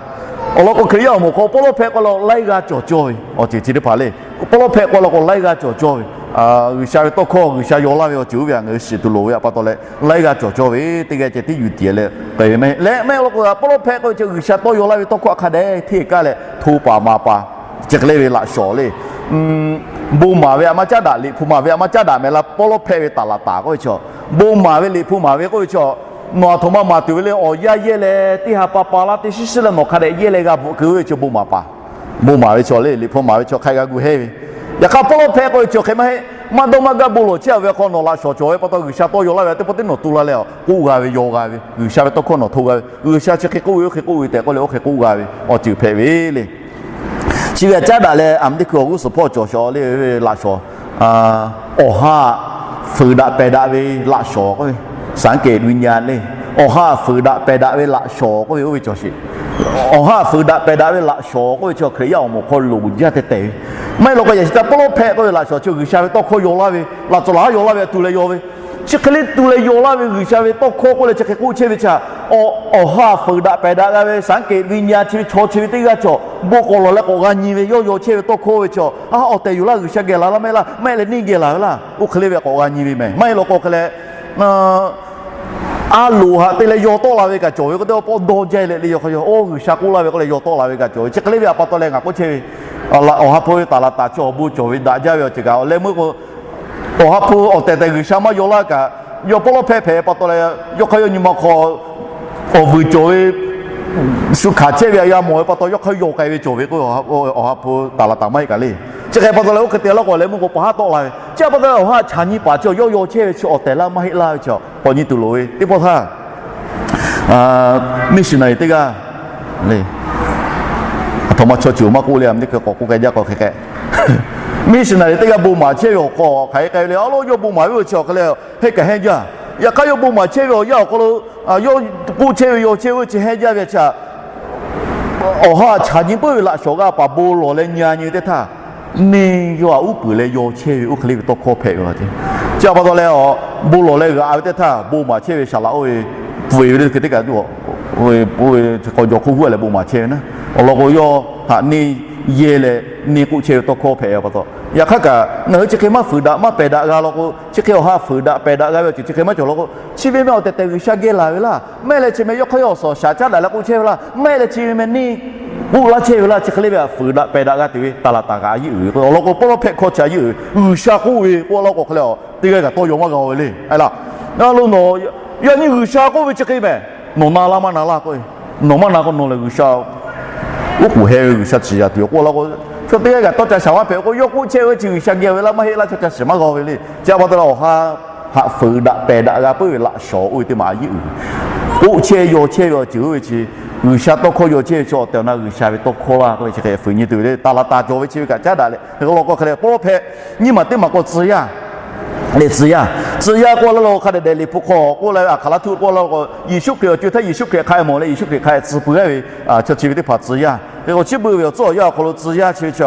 Awˬ lawn k'o Hkriꞈ yaˇ awˬ moˍ hk'aw prophet k'oˆ law laiˉ g'aˇ cawˬ cawˇ ve awˬ ceuˬ chi teˇ hpaˍ le. Prophet k'oˆ law k'o laiˉ g'aˇ cawˬ cawˇ ve, G'uiˬsha ve tawˇ hkawˇ G'uiˬsha yaw laˇ ve awˬ ceuˬ oˇ ve htaꞈ ngaˬ hui shiˍ tuˬ loˍ ve htaꞈ pa taw leh laiˉ g'aˇ cawˬ cawˇ ve teˇ g'aˇ ceh tiˉ yuˬ tiˍ leh k'ai ve mehˍ leh mehˍ law k'o prophet k'oˆ ve chi G'uiˬsha tawˇ yaw laˇ ve tawˇ hkawˇ hk'a dehꞈ hteˇ kaˇ leh hto paˍ maˍ paˍ chi hk'e le ve laꞈ shawnˍ le. Bon maˍ ve a maˇ caˉ daꞈ, liꞈ hpu maˍ ve a maˇ caˉ daꞈ mehˍ laˇ, prophet ve taˍ laˍ taˍ k'oˆ ve chi, bon maˍ ve liꞈ hpu maˍ ve k'oˆ ve chi, Nawˬ aˬ htoꞈ ma maˍ tuˬ ve le, awˬ yanˇ yehˇ leh teˇ ha pa pa laˇ teˇ shiˉ shiˉ leh nawˬ hk'a dehꞈ yehˇ leh g'a bvuhꞈ keu ve chi bon maˍ paˍ. Bon maˍ ve chaw le, Liꞈ hpu maˍ ve chaw hk'a g'a gu hehˇ ve. Yaꞈ hk'aˇ, pawˇ lawˇ hpehꞈ k'oˆ ve chi hk'e maˇ heˆ. Maˇ dawˇ maˇ gaˇ bon lawˬ chehˇ ve hk'aw nawˬ laꞈ shawˍ cawˬ ve pa taw, G'uiˬsha tawˇ yaw laˇ ve teˇ pawˆ teˇ nawˬ tu la leh, k'oˆ g'a ve, yaw g'a ve, G'uiˬsha ve tawˇ hkawˇ nawˬ hto g'a ve, G'uiˬsha chi hk'e k'oˆ ve, oˇ hk'e k'oˆ ve tehꞈ k'oˆ leh oˇ hk'e k'oˆ g'a ve awˬ ceuˬ hpehꞈ ve le. Chi ve htaꞈ caˉ daꞈ leh, aˬ miˍ teˇ hkui awˬ g'uˇ suhˍ hpawˇ cawˬ shawˍ le, laꞈ shawˍ, awˬ ha fuiˍ daꞈ pehˬ daꞈ ve laꞈ shawˍ k'oˆ ve, สังเกตวิญญาณ le. Awˬ ha fuiˍ daꞈ pehˬ daꞈ ve laꞈ shawˍ k'oˆ ve oˇ ve cawˬ sheˍ. Awˬ ha fuiˍ daꞈ pehˬ daꞈ ve laꞈ shawˍ k'oˆ ve chi Hkriꞈ yaˇ awˬ moˍ hk'aw loˍ jaˇ tehˬ tehˬ ve. Maˇ heˆ law k'o, yaꞈ shi taˇ pawˇ lawˇ hpehꞈ k'oˆ ve laꞈ shawˍ chi G'uiˬsha ve tawˇ hkawˇ yaw laˇ ve, laꞈ tcuh laˬ haˉ yaw laˇ ve, tu leh yaw ve. Chi hk'e le tu leh yaw laˇ ve G'uiˬsha ve tawˇ hkawˇ k'oˆ leh chi hk'e k'oˆ chehˇ ve chi, awˬ ha fuiˍ daꞈ pehˬ daꞈ g'a ve สังเกตวิญญาณ chi ve chaw chi ve teˇ g'aˇ cawˬ bon k'awꞈ lawˬ leh k'awꞈ g'a nyi ve, yawˇ yaw chehˇ ve tawˇ hkawˇ ve chi, a, awˬ tehˬ yoˬ laˇ, G'uiˬsha geh laˬ laˇ maˇ heˆ laˇ, maˇ heˆ leh neˇ geh laˬ ve laˇ, oˇ hk'e le ve k'awꞈ g'a nyi ve mehˬ. Maˇ heˆ law k'o hk'e leh, a loˍ haꞈ te leh yaw tawˆ la ve kaꞈ cawˬ ve k'o, teˇ pawˆ dawˇ jaˇ leh le, yaw hk'a yaw, oˇ G'uiˬsha k'oˆ laˇ ve k'oˆ leh yaw tawˆ la ve kaꞈ cawˬ ve. Chi hk'e le ve htaꞈ pa taw leh ngaˬ k'oˆ chehˇ ve, awˬ ha hpu ve taˍ laˍ taˍ chi awˬ bon cawˬ ve daꞈ jaˇ ve awˬ ceuˬ kaꞈ awˬ leh meuˇ k'o, awˬ ha hpu awˬ tehˬ tehˬ G'uiˬsha maˇ yaw laˇ kaꞈ, yawˇ pawˇ lawˇ hpehꞈ hpehꞈ pa taw leh, yawˇ hk'aˇ yawˇ nyi ma hk'aw awˬ vuiˬ cawˬ ve shu hkanˍ chehˇ ve a yaˇ mawˬ ve pa taw, yawˇ hk'aˇ yaw k'ai ve cawˬ ve k'o, awˬ ha hpu taˍ laˍ taˍ maˇ heˆ kaꞈ le. Chi hk'e pa taw leh oˇ hk'e te laˇ k'o leh meuˇ k'o pa haˉ tawˆ la ve. Chi pa taw leh awˬ ha chaꞈ nyi paˍ chi awˬ yawˇ yaw chehˇ ve chi awˬ tehˬ laˇ maˇ heˆ laˇ ve chi k'awꞈ nyi tuˬ loˍ ve teˇ pawˆ htaˇ, missionary teˇ g'aˇ le, aˬ htoꞈ ma chaw ceuˬ maˇ k'oˆ le, a miˍ teˇ hkui k'awꞈ k'oˆ k'ai jaˇ k'o hk'e k'ai, missionary teˇ g'aˇ bon maˍ chehˇ ve awˬ hk'aw hk'aˬ hk'e k'ai ve le. A lo yawˇ bon maˍ ve awˬ chi awˬ hk'e leh, heˆ kaꞈ hehnˇ jaˇ. Yaꞈ hk'aˇ yawˇ bon maˍ chehˇ ve awˬ yanˇ awˬ hk'aw lo, yawˇ k'oˆ chehˇ ve yaw chehˇ ve chi hehnˇ jaˇ ve chi, awˬ ha chaꞈ nyi puiˉ ve laꞈ shawˍ g'a paˍ bon lawˬ leh nyi a nyi ve teˇ htaˇ, neˇ yawˇ htaꞈ uˉ peunˍ leh yaw chehˇ ve oˇ hk'e le ve tawˇ hkawˇ hpehꞈ ve. Chi pa taw leh, bon lawˬ leh g'aꞈ ve teˇ htaˇ bon maˍ chehˇ ve saˍ laꞈ oˇ ve, pfuhˍ ve le hk'e teˇ kaꞈ, oˇ ve k'aw jaw hk'oˆ huˉ leh bon maˍ chehˇ ve naˉ. Awˬ lawn k'o, yawˇ htaꞈ neˇ yehˇ leh neˇ k'oˆ chehˇ ve tawˇ hkawˇ hpehꞈ ve pa taw, yaꞈ hk'aˇ kaꞈ ngaˬ hui chi hk'e maˇ fuiˍ daꞈ maˇ pehˬ daꞈ g'a law k'o, chi hk'e awˬ ha fuiˍ daꞈ pehˬ daꞈ g'a ve awˬ ceuˬ chi hk'e maˇ cawˬ law k'o, chi ve meh awˬ tehˬ tehˬ G'uiˬsha geh laˬ ve laˇ, maˇ heˆ leh chi meh yawˇ hk'aˇ yawˇ awˬ suhˍ shaˍ caˉ daꞈ leh k'oˆ chehˇ ve laˇ, maˇ heˆ leh chi ve meh neˇ k'oˆ laˇ chehˇ ve laˇ, chi hk'e le ve htaꞈ fuiˍ daꞈ pehˬ daꞈ g'a tuˬ ve taˍ laˍ taˍ kaꞈ a yeˇ uiˍ ve k'o, awˬ lawn k'o pawˇ lawˇ hpehꞈ hkawˇ chi a yeˇ uiˍ ve k'oˆ laˇ k'o hk'e leh, teˇ g'aˇ kaꞈ tawˇ yaw maˇ g'a ve le. Aˬ laˇ, a lo nawˬ yaꞈ nyi G'uiˬsha k'oˆ ve chi hk'e meh, nawˬ na laˇ maˇ na laˇ k'o, nawˬ maˇ na k'o nawˬ lehˬ G'uiˬsha oˉ k'oˍ heh ve G'uiˬsha ciˍ yaˍ tuˬ yoˬ k'oˆ laˇ k'o, chaw teˇ g'aˇ kaꞈ tawˇ ca shaˍ maˇ hpehꞈ k'o, yawˇ k'oˆ chehˇ ve chi G'uiˬsha geh ve laˇ maˇ heˆ laˇ, chaw ca shiˍ maˇ g'a ve le. Chi pa taw leh awˬ ha haꞈ fuiˍ daꞈ pehˬ daꞈ g'a puiˉ ve laꞈ shawˍ oˇ ve teˇ maˬ a yeˇ uiˍ ve, k'oˆ chehˇ yaw chehˇ ve awˬ ceuˬ oˇ ve chi, G'uiˬsha tawˇ hkawˇ yaw chehˇ ve chi awˬ tehˬ awˬ na G'uiˬsha ve tawˇ hkawˇ laˇ k'oˆ ve chi hk'e fuiˍ nyi tuˬ ve le. Taˍ laˍ taˍ cawˬ ve chi ve kaꞈ caˉ daꞈ leh hk'e k'o law k'o hk'e leh pawˇ lawˇ hpehꞈ nyiˇ maˬ teˇ maˬ k'o tcuh yaˇ le, tcuh yaˇ, tcuh yaˇ k'oˆ laˇ lo hk'a dehꞈ dehꞈ Liꞈ hpu hk'aw k'oˆ laˇ ve a hk'aˬ laˇ htuˆ k'oˆ laˇ lo k'o, Yeˍsuˆ Hkriꞈ awˬ co htaˇ Yeˍsuˆ Hkriꞈ hk'a mawˬ leh Yeˍsuˆ Hkriꞈ hk'a tcuh pui g'aˇ ve chaw chi ve teˇ hpaˍ tcuh yaˇ. Hk'e k'o chi beuꞈ ve awˬ tcuhˉ awˬ yanˇ awˬ hk'aw lo tcuh yaˇ chi ve chi,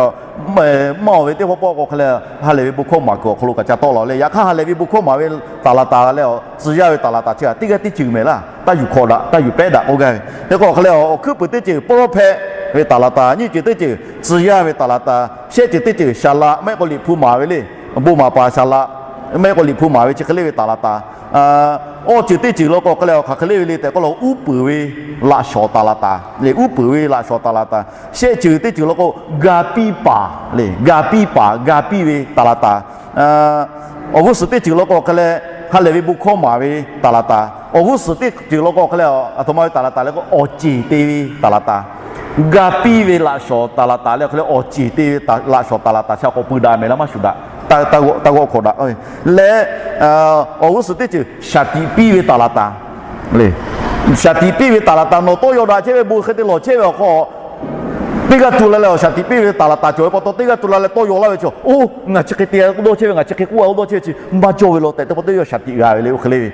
maˇ awˬ ve teˇ pawˆ pawˆ k'o hk'e leh ha lehˬ ve bon hkawˇ maˍ kuiˬ awˬ hk'aw lo kaꞈ ca tawˆ la le. Yaꞈ hk'aˇ ha lehˬ ve bon hkawˇ maˍ ve taˍ laˍ taˍ leh tcuh yaˇ ve taˍ laˍ taˍ chi kaꞈ teˇ g'aˇ teˇ ceuˬ mehˍ laˇ, taˇ yuˬ hkawꞈ daꞈ taˇ yuˬ pehˉ daꞈ k'oˆ gaˇ ve. Hk'e k'o hk'e leh awˬ hkuiˉ puiˍ teˇ ceuˬ pawˇ lawˇ hpehꞈ ve taˍ laˍ taˍ, nyiˇ ceuˬ teˇ ceuˬ tcuh yaˇ ve taˍ laˍ taˍ, shehˆ ceuˬ teˇ ceuˬ shaˍ laꞈ maˇ heˆ k'o Liꞈ hpu maˍ ve le, bon maˍ paˍ shaˍ laꞈ maˇ heˆ k'o Liꞈ hpu maˍ ve chi hk'e le ve taˍ laˍ taˍ. Awˇ ceuˬ teˇ ceuˬ law k'o hk'e leh awˬ hk'aˬ hk'e le ve le tehꞈ k'oˆ la k'o, uˉ peunˍ ve laꞈ shawˍ taˍ laˍ taˍ le, uˉ peunˍ ve laꞈ shawˍ taˍ laˍ taˍ. Shehˆ ceuˬ teˇ ceuˬ law k'o, ga piˇ paˍ le, ga piˇ paˍ ga piˇ ve taˍ laˍ taˍ. Awˬ g'uˇ suhˍ teˇ ceuˬ law k'o hk'e leh ha lehˬ ve bon hkawˇ maˍ ve taˍ laˍ taˍ. Awˬ g'uˇ suhˍ teˇ ceuˬ law k'o hk'e leh aˬ htoꞈ ma ve taˍ laˍ taˍ le k'o, awˬ ceˬ te ve taˍ laˍ taˍ. Ga piˇ ve laꞈ shawˍ taˍ laˍ taˍ leh hk'e leh awˬ ceˬ te ve laꞈ shawˍ taˍ laˍ taˍ chi k'awꞈ pui daꞈ mehˍ laˇ maˇ shuˍ daꞈ, taˇ g'awˆ hk'awꞈ daꞈ leh, awˬ g'uˇ suhˍ teˇ ceuˬ shaˍ tiꞈ piˇ ve taˍ laˍ taˍ le. Shaˍ tiꞈ piˇ ve taˍ laˍ taˍ nawˬ tawˇ yaw daꞈ chehˇ ve bon hk'e te lawˬ chehˇ ve awˬ hk'aw, teˇ g'aˇ tu la leh awˬ shaˍ tiꞈ piˇ ve taˍ laˍ taˍ cawˬ ve pa taw teˇ g'aˇ tu la leh tawˇ yaw laˇ ve chi, oˇ ngaˬ chi hk'e te dawˇ chehˇ ve, ngaˬ chi hk'e k'oˆ a dawˇ chehˇ ve chi maˇ cawˇ ve law tehꞈ teˇ pawˆ teˇ yawˇ shaˍ tiꞈ g'a ve le. Oˇ hk'e le ve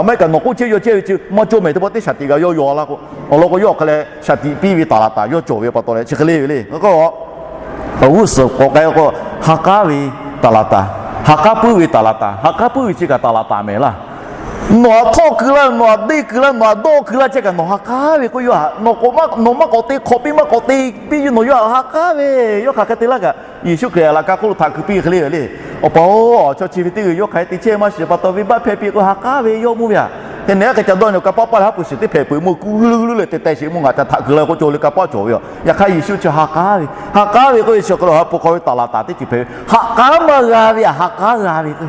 maˇ heˆ kaꞈ nawˬ k'oˆ chehˇ yaw chehˇ ve chi maˇ cawˇ mehˍ teˇ pawˆ teˇ shaˍ tiꞈ g'a yawˇ yaw laˇ k'o, awˬ lawn k'o yawˇ hk'e leh shaˍ tiꞈ piˇ ve taˍ laˍ taˍ yawˇ cawˬ ve pa taw leh chi hk'e le ve le. Awˬ g'uˇ suhˍ k'awꞈ k'ai k'o, ha k'aˉ ve taˍ laˍ taˍ, ha k'aˉ puiˉ ve taˍ laˍ taˍ, ha k'aˉ puiˉ ve chi kaꞈ taˍ laˍ taˍ mehˍ laˇ. Nawˬ htaꞈ htawˆ keu laˇ, nawˬ htaꞈ deˇ keu laˇ, nawˬ htaꞈ dawˇ keu laˇ chehˇ kaꞈ nawˬ ha k'aˉ ve k'o, yawˇ htaꞈ nawˬ maˇ k'awꞈ te hk'awꞈ piˇ maˇ k'awꞈ te piˇ ve nawˬ yawˇ htaꞈ ha k'aˉ ve, yawˇ hk'aˬ hk'e te laˇ kaꞈ Yeˍsuˆ Hkriꞈ htaꞈ laꞈ ka hk'oˆ lo htaꞈ keu piˇ hk'e le ve le. Awˬ pa-oˬ, chaw chi ve teˇ g'uiˬ yawˇ hk'aˬ hk'e te chehˇ maˇ shiˍ pa taw venˇbaˆ hpehˇ piˇ k'o ha k'aˉ ve yawˇ mvuhˇ ve aꞈ. Hk'e nehˬ aˉ hk'e ca dawˇ nyi kaꞈ paˆ paˆ leh haˉ pui shiˍ teˇ hpehꞈ peuˬ mvuhˇ kuˬ g'uiˬ g'uiˬ g'uiˬ leh te teh sheˍ mvuhˇ ngaˬ ca htaꞈ keu la k'oˆ cawˬ le kaꞈ paˆ cawˬ ve yoˬ. Yaꞈ hk'aˇ Yeˍsuˆ chi ha k'aˉ ve, ha k'aˉ ve k'oˆ ve chi hk'e lo ha hpu hk'aw ve taˍ laˍ taˍ teˇ ceuˬ hpehꞈ ve, ha k'aˉ maˇ g'a ve aꞈ, ha k'aˉ g'a ve k'o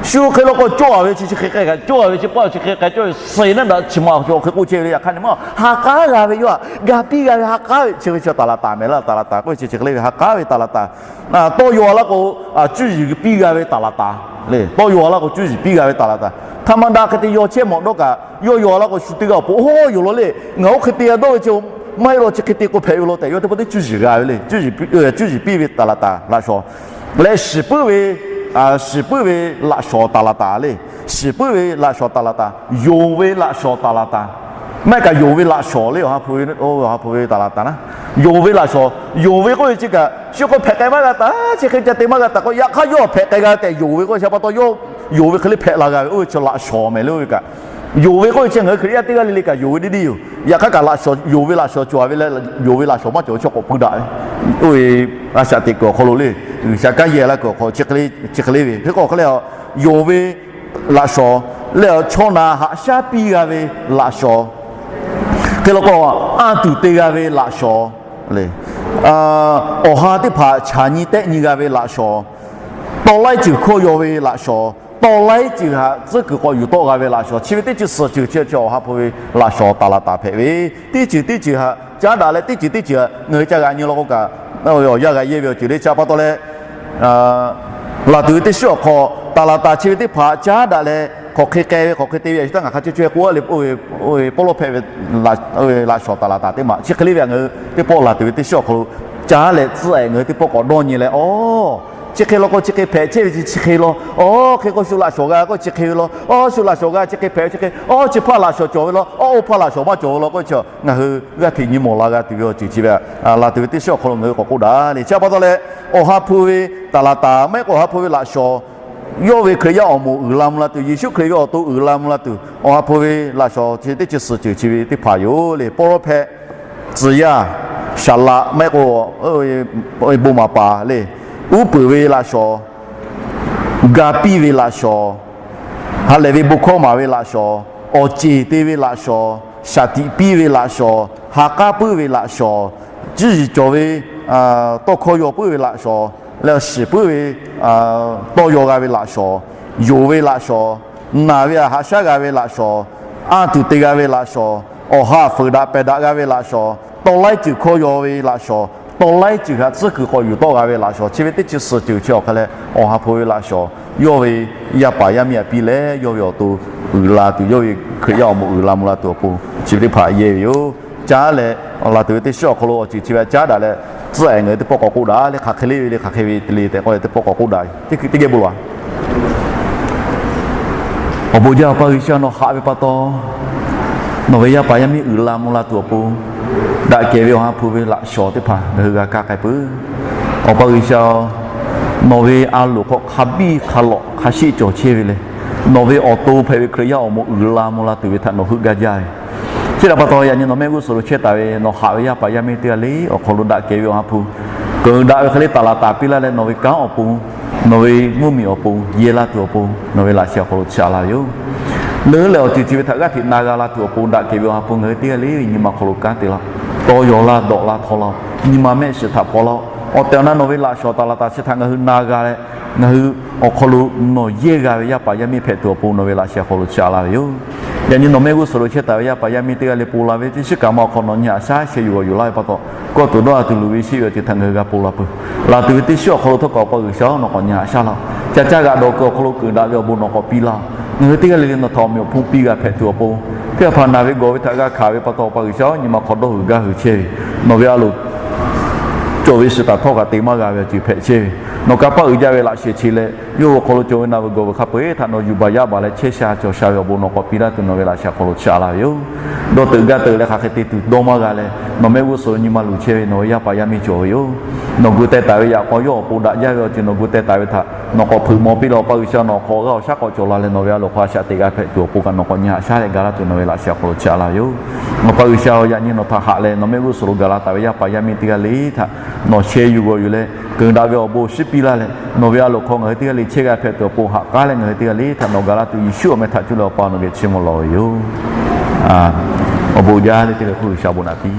Shu hk'e law k'o, cawˇ a ve chi chi hk'e k'ai kaꞈ, cawˇ a ve chi paˆ chi hk'e k'ai, cawˇ ve suh naˆ daꞈ chi ma awˬ hk'e k'oˆ chehˇ ve le. Yaꞈ hk'aˇ ne maˇ ha k'aˉ g'a ve yoˬ. Ga piˇ g'a ve ha k'aˉ ve chi ve chi taˍ laˍ taˍ mehˍ laˇ. Taˍ laˍ taˍ k'oˆ ve chi chi hk'e le ve ha k'aˉ ve taˍ laˍ taˍ. Tawˇ yaw laˇ k'o, cuˇ yiˍ piˇ g'a ve taˍ laˍ taˍ le. Tawˇ yaw laˇ k'o, cuˇ yiˍ piˇ g'a ve taˍ laˍ taˍ. Htaꞈ ma daꞈ hk'e te yaw chehˇ mawˬ dawˇ kaꞈ, yawˇ yaw laˇ k'o, shu teˇ g'aˇ awˬ pon, oˇ, yoˬ law le. Ngaˬ oˇ hk'e te g'a dawˇ ve chi maˇ heˆ law, chi hk'e te k'o hpehꞈ ve law tehꞈ yawˇ teˇ pawˆ teˇ cuˇ yiˍ g'a ve le. Cuˇ yiˍ piˇ ve taˍ laˍ taˍ leh, shiˍ puiˉ ve, shiˍ puiˉ ve laꞈ shawnˍ taˍ laˍ taˍ le. Shiˍ puiˉ ve laꞈ shawnˍ taˍ laˍ taˍ. Yonˍ ve laꞈ shawnˍ taˍ laˍ taˍ. Maˇ heˆ kaꞈ yonˍ ve laꞈ shawnˍ le. Awˬ ha hpu ve, awˬ ha hpu ve taˍ laˍ taˍ naˉ, yonˍ ve laꞈ shawnˍ. Yonˍ ve k'oˆ ve chi kaꞈ, chi k'o hpehꞈ k'ai maˇ g'a taˍ, chi hk'e ca te maˇ g'a taˍ k'o, yaꞈ hk'aˇ yawˇ hpehꞈ k'ai g'a tehꞈ yonˍ ve k'oˆ ve chi pa taw, yawˇ yonˍ ve hk'e le hpehꞈ la g'a ve, oˇ ve chi laꞈ shawnˍ mehˍ le. Oˇ ve kaꞈ, yonˍ ve k'oˆ ve chi ngaˬ hui Hkriꞈ yaˇ teˇ g'aˇ le le kaꞈ yonˍ ve deˇ deˇ yoˬ. Yaꞈ hk'aˇ kaꞈ laꞈ shawnˍ, yonˍ ve laꞈ shawnˍ cawˬ ve leh, yonˍ ve laꞈ shawnˍ maˇ cawˬ ve chi k'awꞈ pui daꞈ ve. Oˇ ve a shaꞈ teꞈ kuiˬ awˬ hk'aw lo le, G'uiˬsha kanˉ yehˇ laˇ kuiˬ awˬ hk'aw chi hk'e le ve. Hk'e k'o hk'e le, yonˍ ve laꞈ shawnˍ leh, chaw naˍ haꞈ shaˉ piˇ g'a ve laꞈ shawnˍ. Hk'e law k'o, anˇ tuˬ te g'a ve laꞈ shawnˍ le. Awˬ ha teˇ hpaˍ chaꞈ nyi tehˆ nyi g'a ve laꞈ shawnˍ. Tawˇ laiˉ ceuˬ hkawˇ yaw ve laꞈ shawnˍ. Tawˇ laiˉ ceuˬ htaꞈ tcuhˉ kuiˬ k'awꞈ yuˬ tawˆ g'a ve laꞈ shawnˍ. Chi ve teˇ chi suhˍ ceuˬ chi awˬ ha hpu ve laꞈ shawnˍ taˍ laˍ taˍ hpehꞈ ve. Teˇ ceuˬ teˇ ceuˬ htaꞈ caˉ daꞈ leh, teˇ ceuˬ teˇ ceuˬ htaꞈ ngaˬ hui ca g'aꞈ nyi law k'o kaꞈ, awˬ yanˇ g'a yehˇ ve awˬ ceuˬ le. Chi pa taw leh, laˬ tuˬ ve teˇ shiˉ awˬ hk'aw taˍ laˍ taˍ chi ve teˇ hpaˍ caˉ daꞈ leh, hk'aˬ hk'e k'ai ve, hk'aˬ hk'e te ve, a shu htaˇ ngaˬ hk'a chehˇ chehˇ k'oˆ a le, oˇ ve pawˇ lawˇ hpehꞈ ve laꞈ shawnˍ taˍ laˍ taˍ teˇ maˬ chi hk'e le ve. Ngaˬ hui teˇ pawˆ laˬ tuˬ ve teˇ shiˉ awˬ hk'aw lo caˉ leh tcuhˉ-e ngaˬ hui teˇ pawˆ k'awꞈ dawˇ nyi leh, awˬ, chi hk'e law k'o chi hk'e hpehꞈ chehˇ ve chi chi hk'e law. Awˬ, hk'e k'o shu laꞈ shawnˍ g'a k'o chi hk'e ve law. Awˬ, shu laꞈ shawnˍ g'a chi hk'e hpehꞈ ve chi hk'e. Awˬ, chi hpaˇ laꞈ shawnˍ cawˬ ve law. Awˬ, oˇ hpaˇ laꞈ shawnˍ maˇ cawˬ ve law k'oˆ chi ngaˬ hui g'aˇ hteꞈ nyi mawˬ la g'a tuˬ ve awˬ ceuˬ chi ve, laˬ tuˬ ve teˇ shiˉ awˬ hk'aw lo ngaˬ hui k'awꞈ k'oˆ daꞈ le. Chi pa taw leh, awˬ ha hpu ve taˍ laˍ taˍ maˇ heˆ k'o awˬ ha hpu ve laꞈ shawnˍ, yawˇ ve Hkriꞈ yaˇ awˬ moˍ uiˍ la mvuh la tuˬ, Yeˍsuˆ Hkriꞈ ve awˬ to uiˍ la mvuh la tuˬ, awˬ ha hpu ve laꞈ shawnˍ chi teˇ chi suhˍ ceuˬ chi ve teˇ hpaˍ yoˬ le. Pawˇ lawˇ hpehꞈ, tcuh yaˇ, saˍ laꞈ maˇ heˆ k'o, bon maˍ paˍ le, uˉ peunˍ ve laꞈ shawnˍ, ga piˇ ve laꞈ shawnˍ, ha lehˬ ve bon hkawˇ maˍ ve laꞈ shawnˍ, awˬ ceˬ te ve laꞈ shawnˍ, shaˍ tiꞈ piˇ ve laꞈ shawnˍ, ha k'aˉ puiˉ ve laꞈ shawnˍ, cuˇ yiˍ cawˬ ve tawˇ hkawˇ yaw puiˉ ve laꞈ shawnˍ, leh shiˍ puiˉ ve tawˇ yaw g'a ve laꞈ shawnˍ, yonˍ ve laꞈ shawnˍ, naˬ ve htaꞈ haꞈ shaˉ g'a ve laꞈ shawnˍ, anˇ tuˬ te g'a ve laꞈ shawnˍ, awˬ ha fuiˍ daꞈ pehˬ daꞈ g'a ve laꞈ shawnˍ, tawˇ laiˉ ceuˬ hkawˇ yaw ve laꞈ shawnˍ, tawˇ laiˉ ceuˬ htaꞈ tcuhˉ kuiˬ k'awꞈ yuˬ tawˆ g'a ve laꞈ shawnˍ, chi ve teˇ chi suhˍ ceuˬ chi awˬ hk'a leh, awˬ ha hpu ve laꞈ shawnˍ, yawˇ ve yaˇ paˍ yaˇ miˇ htaꞈ piˇ leh, yawˇ ve awˬ to uiˍ la tuˬ, yawˇ ve Hkriꞈ yaˇ awˬ moˍ uiˍ la mvuh la tuˬ awˬ pon chi ve teˇ hpaˍ yehˇ ve yoˬ. Caˉ leh, laˬ tuˬ ve teˇ shiˉ awˬ hk'aw lo awˬ ceuˬ chi ve caˉ daꞈ leh, tcuhˉ-e ngaˬ hui teˇ pawˆ k'awꞈ k'oˆ daꞈ le. Hk'aˬ hk'e le ve le, hk'aˬ hk'e ve te le tehꞈ k'oˆ leh teˇ pawˆ k'awꞈ k'oˆ daꞈ ve teˇ geh bon lawˬ. Awˬ bon jaˇ, Awˬ pa G'uiˬsha, nawˬ haꞈ ve pa taw, nawˬ ve yaˇ paˍ yaˇ miˇ uiˍ la mvuh la tuˬ awˬ pon, daꞈ kehˬ ve awˬ ha hpu ve laꞈ shawnˍ teˇ hpaˍ ngaˬ hui g'a kaˇ k'ai peuˬ. Awˬ pa G'uiˬsha, nawˬ ve a loˍ hk'aw hk'a biˇ hk'a lawꞈ hk'a sheˆ cawˬ chehˇ ve leh, nawˬ ve awˬ to hpehꞈ ve Hkriꞈ yaˇ awˬ moˍ uiˍ la mvuh la tuˬ ve htaꞈ nawˬ heuˆ gaˇ jaˇ ve chi htaꞈ pa taw, yaꞈ nyi nawˬ mehˆ g'uˇ suhˍ lo chehˇ taˍ ve nawˬ haꞈ ve yaˇ paˍ yaˇ miˇ teˇ g'aˇ le awˬ hk'aw lo daꞈ kehˬ ve awˬ ha hpu, keunˍ daꞈ ve hk'e le taˍ laˍ taˍ piˇ laˇ leh, nawˬ ve kanˉ awˬ pon, nawˬ ve mvuhˇmiˬ awˬ pon, yehˇ laˇ tuˬ awˬ pon, nawˬ ve laꞈ sheh awˬ hk'aw lo chaꞈ la ve yoˬ. Leuˉ leh awˬ ceuˬ chi ve htaꞈ g'aˇ hteꞈ na g'a la tuˬ awˬ pon daꞈ kehˬ ve awˬ ha hpu ngaˬ hui teˇ g'aˇ le ve nyi ma hk'aw lo kanˉ te laˇ. Tawˇ yaw laˇ, dawꞈ laˇ, htaw laˇ-oˬ. Nyi ma mehˆ shiˍ htaꞈ hpaw laˇ-oˬ. Awˬ tehˬ awˬ na nawˬ ve laꞈ shawnˍ taˍ laˍ taˍ chi htaꞈ ngaˬ hui na g'a leh, ngaˬ hui awˬ hk'aw lo nawˬ yehˇ g'a ve yaˇ paˍ yaˇ miˇ hpehꞈ tuˬ awˬ pon nawˬ ve laꞈ sheh awˬ hk'aw lo chaꞈ la ve yoˬ. Yaꞈ nyi nawˬ mehˆ g'uˇ suhˍ lo chehˇ taˍ ve yaˇ paˍ yaˇ miˇ teˇ g'aˇ le pon la ve teˇ shiˉ kaꞈ ma awˬ hk'aw nawˬ nyi haꞈ shaˉ sheh yuˬ g'awˬ yuˬ laˇ ve pa taw, kawˇ tuˬ dawˇ ha tuˬ luˬ ve sheˆ ve awˬ ceuˬ htaꞈ ngaˬ hui g'a pon la peuˬ. Laˬ tuˬ ve teˇ shiˉ awˬ hk'aw lo htawˇ kaꞈ Awˬ pa G'uiˬsha-oˬ, nawˬ k'awꞈ nyi haꞈ shaˉ laˇ-oˬ. Ca caˇ g'aꞈ dawˬ kuiˬ awˬ hk'aw lo keunˍ daꞈ ve awˬ bon nawˬ k'awꞈ piˇ laˇ-oˬ. Ngaˬ hui teˇ g'aˇ le le nawˬ htaꞈ awˬ meꞈ awˬ hponˇ piˇ g'a hpehꞈ tuˬ awˬ pon, teˇ hpaˍ hpaˍ naˬ ve gawˬ ve htaꞈ g'a hkanˍ ve pa taw, Awˬ pa G'uiˬsha-oˬ, nyi ma hk'aw dawˇ huiˍ gaˇ huiˍ chehˇ ve, nawˬ ve a loˍ cawˬ ve suhˍ taˍ htawˇ kaꞈ te maˇ g'a ve awˬ ceuˬ hpehꞈ chehˇ ve, nawˬ kanˇ paˆ uiˍ jaˇ ve laꞈ sheh chi leh, yawˇ hui awˬ hk'aw lo cawˬ ve naˬ ve gawˬ ve hk'a peu-eˬ htaꞈ nawˬ yuˬ baˬ yaˇ baˬ leh chehˇ sha cawˬ sha ve awˬ bon nawˬ k'awꞈ piˇ laˇ tuˬ nawˬ ve laꞈ sheh awˬ hk'aw lo chaꞈ la ve yoˬ. Dawˇ teuꞈ gaˇ teuꞈ leh hk'aˬ hk'e te tuˬ dawˇ maˇ g'a leh, nawˬ mehˆ g'uˇ suhˍ lo nyi ma luˬ chehˇ ve nawˬ ve yaˇ paˍ yaˇ miˇ cawˬ ve yoˬ. Nawˬ gu teh taˍ ve yaꞈ k'aw yawˇ awˬ pon daꞈ jaˇ ve awˬ ceuˬ nawˬ gu teh taˍ ve htaꞈ nawˬ k'awꞈ hpeuꞈ maw piˇ leh, Awˬ pa G'uiˬsha, nawˬ k'awꞈ g'a awˬ shaˉ k'awꞈ cawˬ la leh, nawˬ ve a loˍ hk'aw a shaꞈ teꞈ g'a hpehꞈ tuˬ awˬ pon kaꞈ nawˬ k'awꞈ nyi haꞈ shaˉ leh ga laˇ tuˬ nawˬ ve laꞈ sheh awˬ hk'aw lo chaꞈ la ve yoˬ. Awˬ pa G'uiˬsha-oˬ, yaꞈ nyi nawˬ htaꞈ haꞈ leh nawˬ mehˆ g'uˇ suhˍ lo gaˬ la taˍ ve yaˇ paˍ yaˇ miˇ teˇ g'aˇ le htaꞈ nawˬ sheh yuˬ g'awˬ yuˬ leh keunˍ daꞈ ve awˬ bon shiˉ piˇ laˇ leh, nawˬ ve a loˍ hk'aw ngaˬ hui teˇ g'aˇ le chehˇ g'a hpehꞈ tuˬ awˬ pon haꞈ k'aˉ leh, ngaˬ hui teˇ g'aˇ le htaꞈ nawˬ gaˬ laˇ tuˬ Yeˍsuˆ awˬ meh htaꞈ cuˇ leh Awˬ pa nawˬ geh chiˇ mvuh lawˬ ve yoˬ. Awˬ bon jaˇ le teˇ g'aˇ hk'oˆ G'uiˬsha bon naꞈ piˇ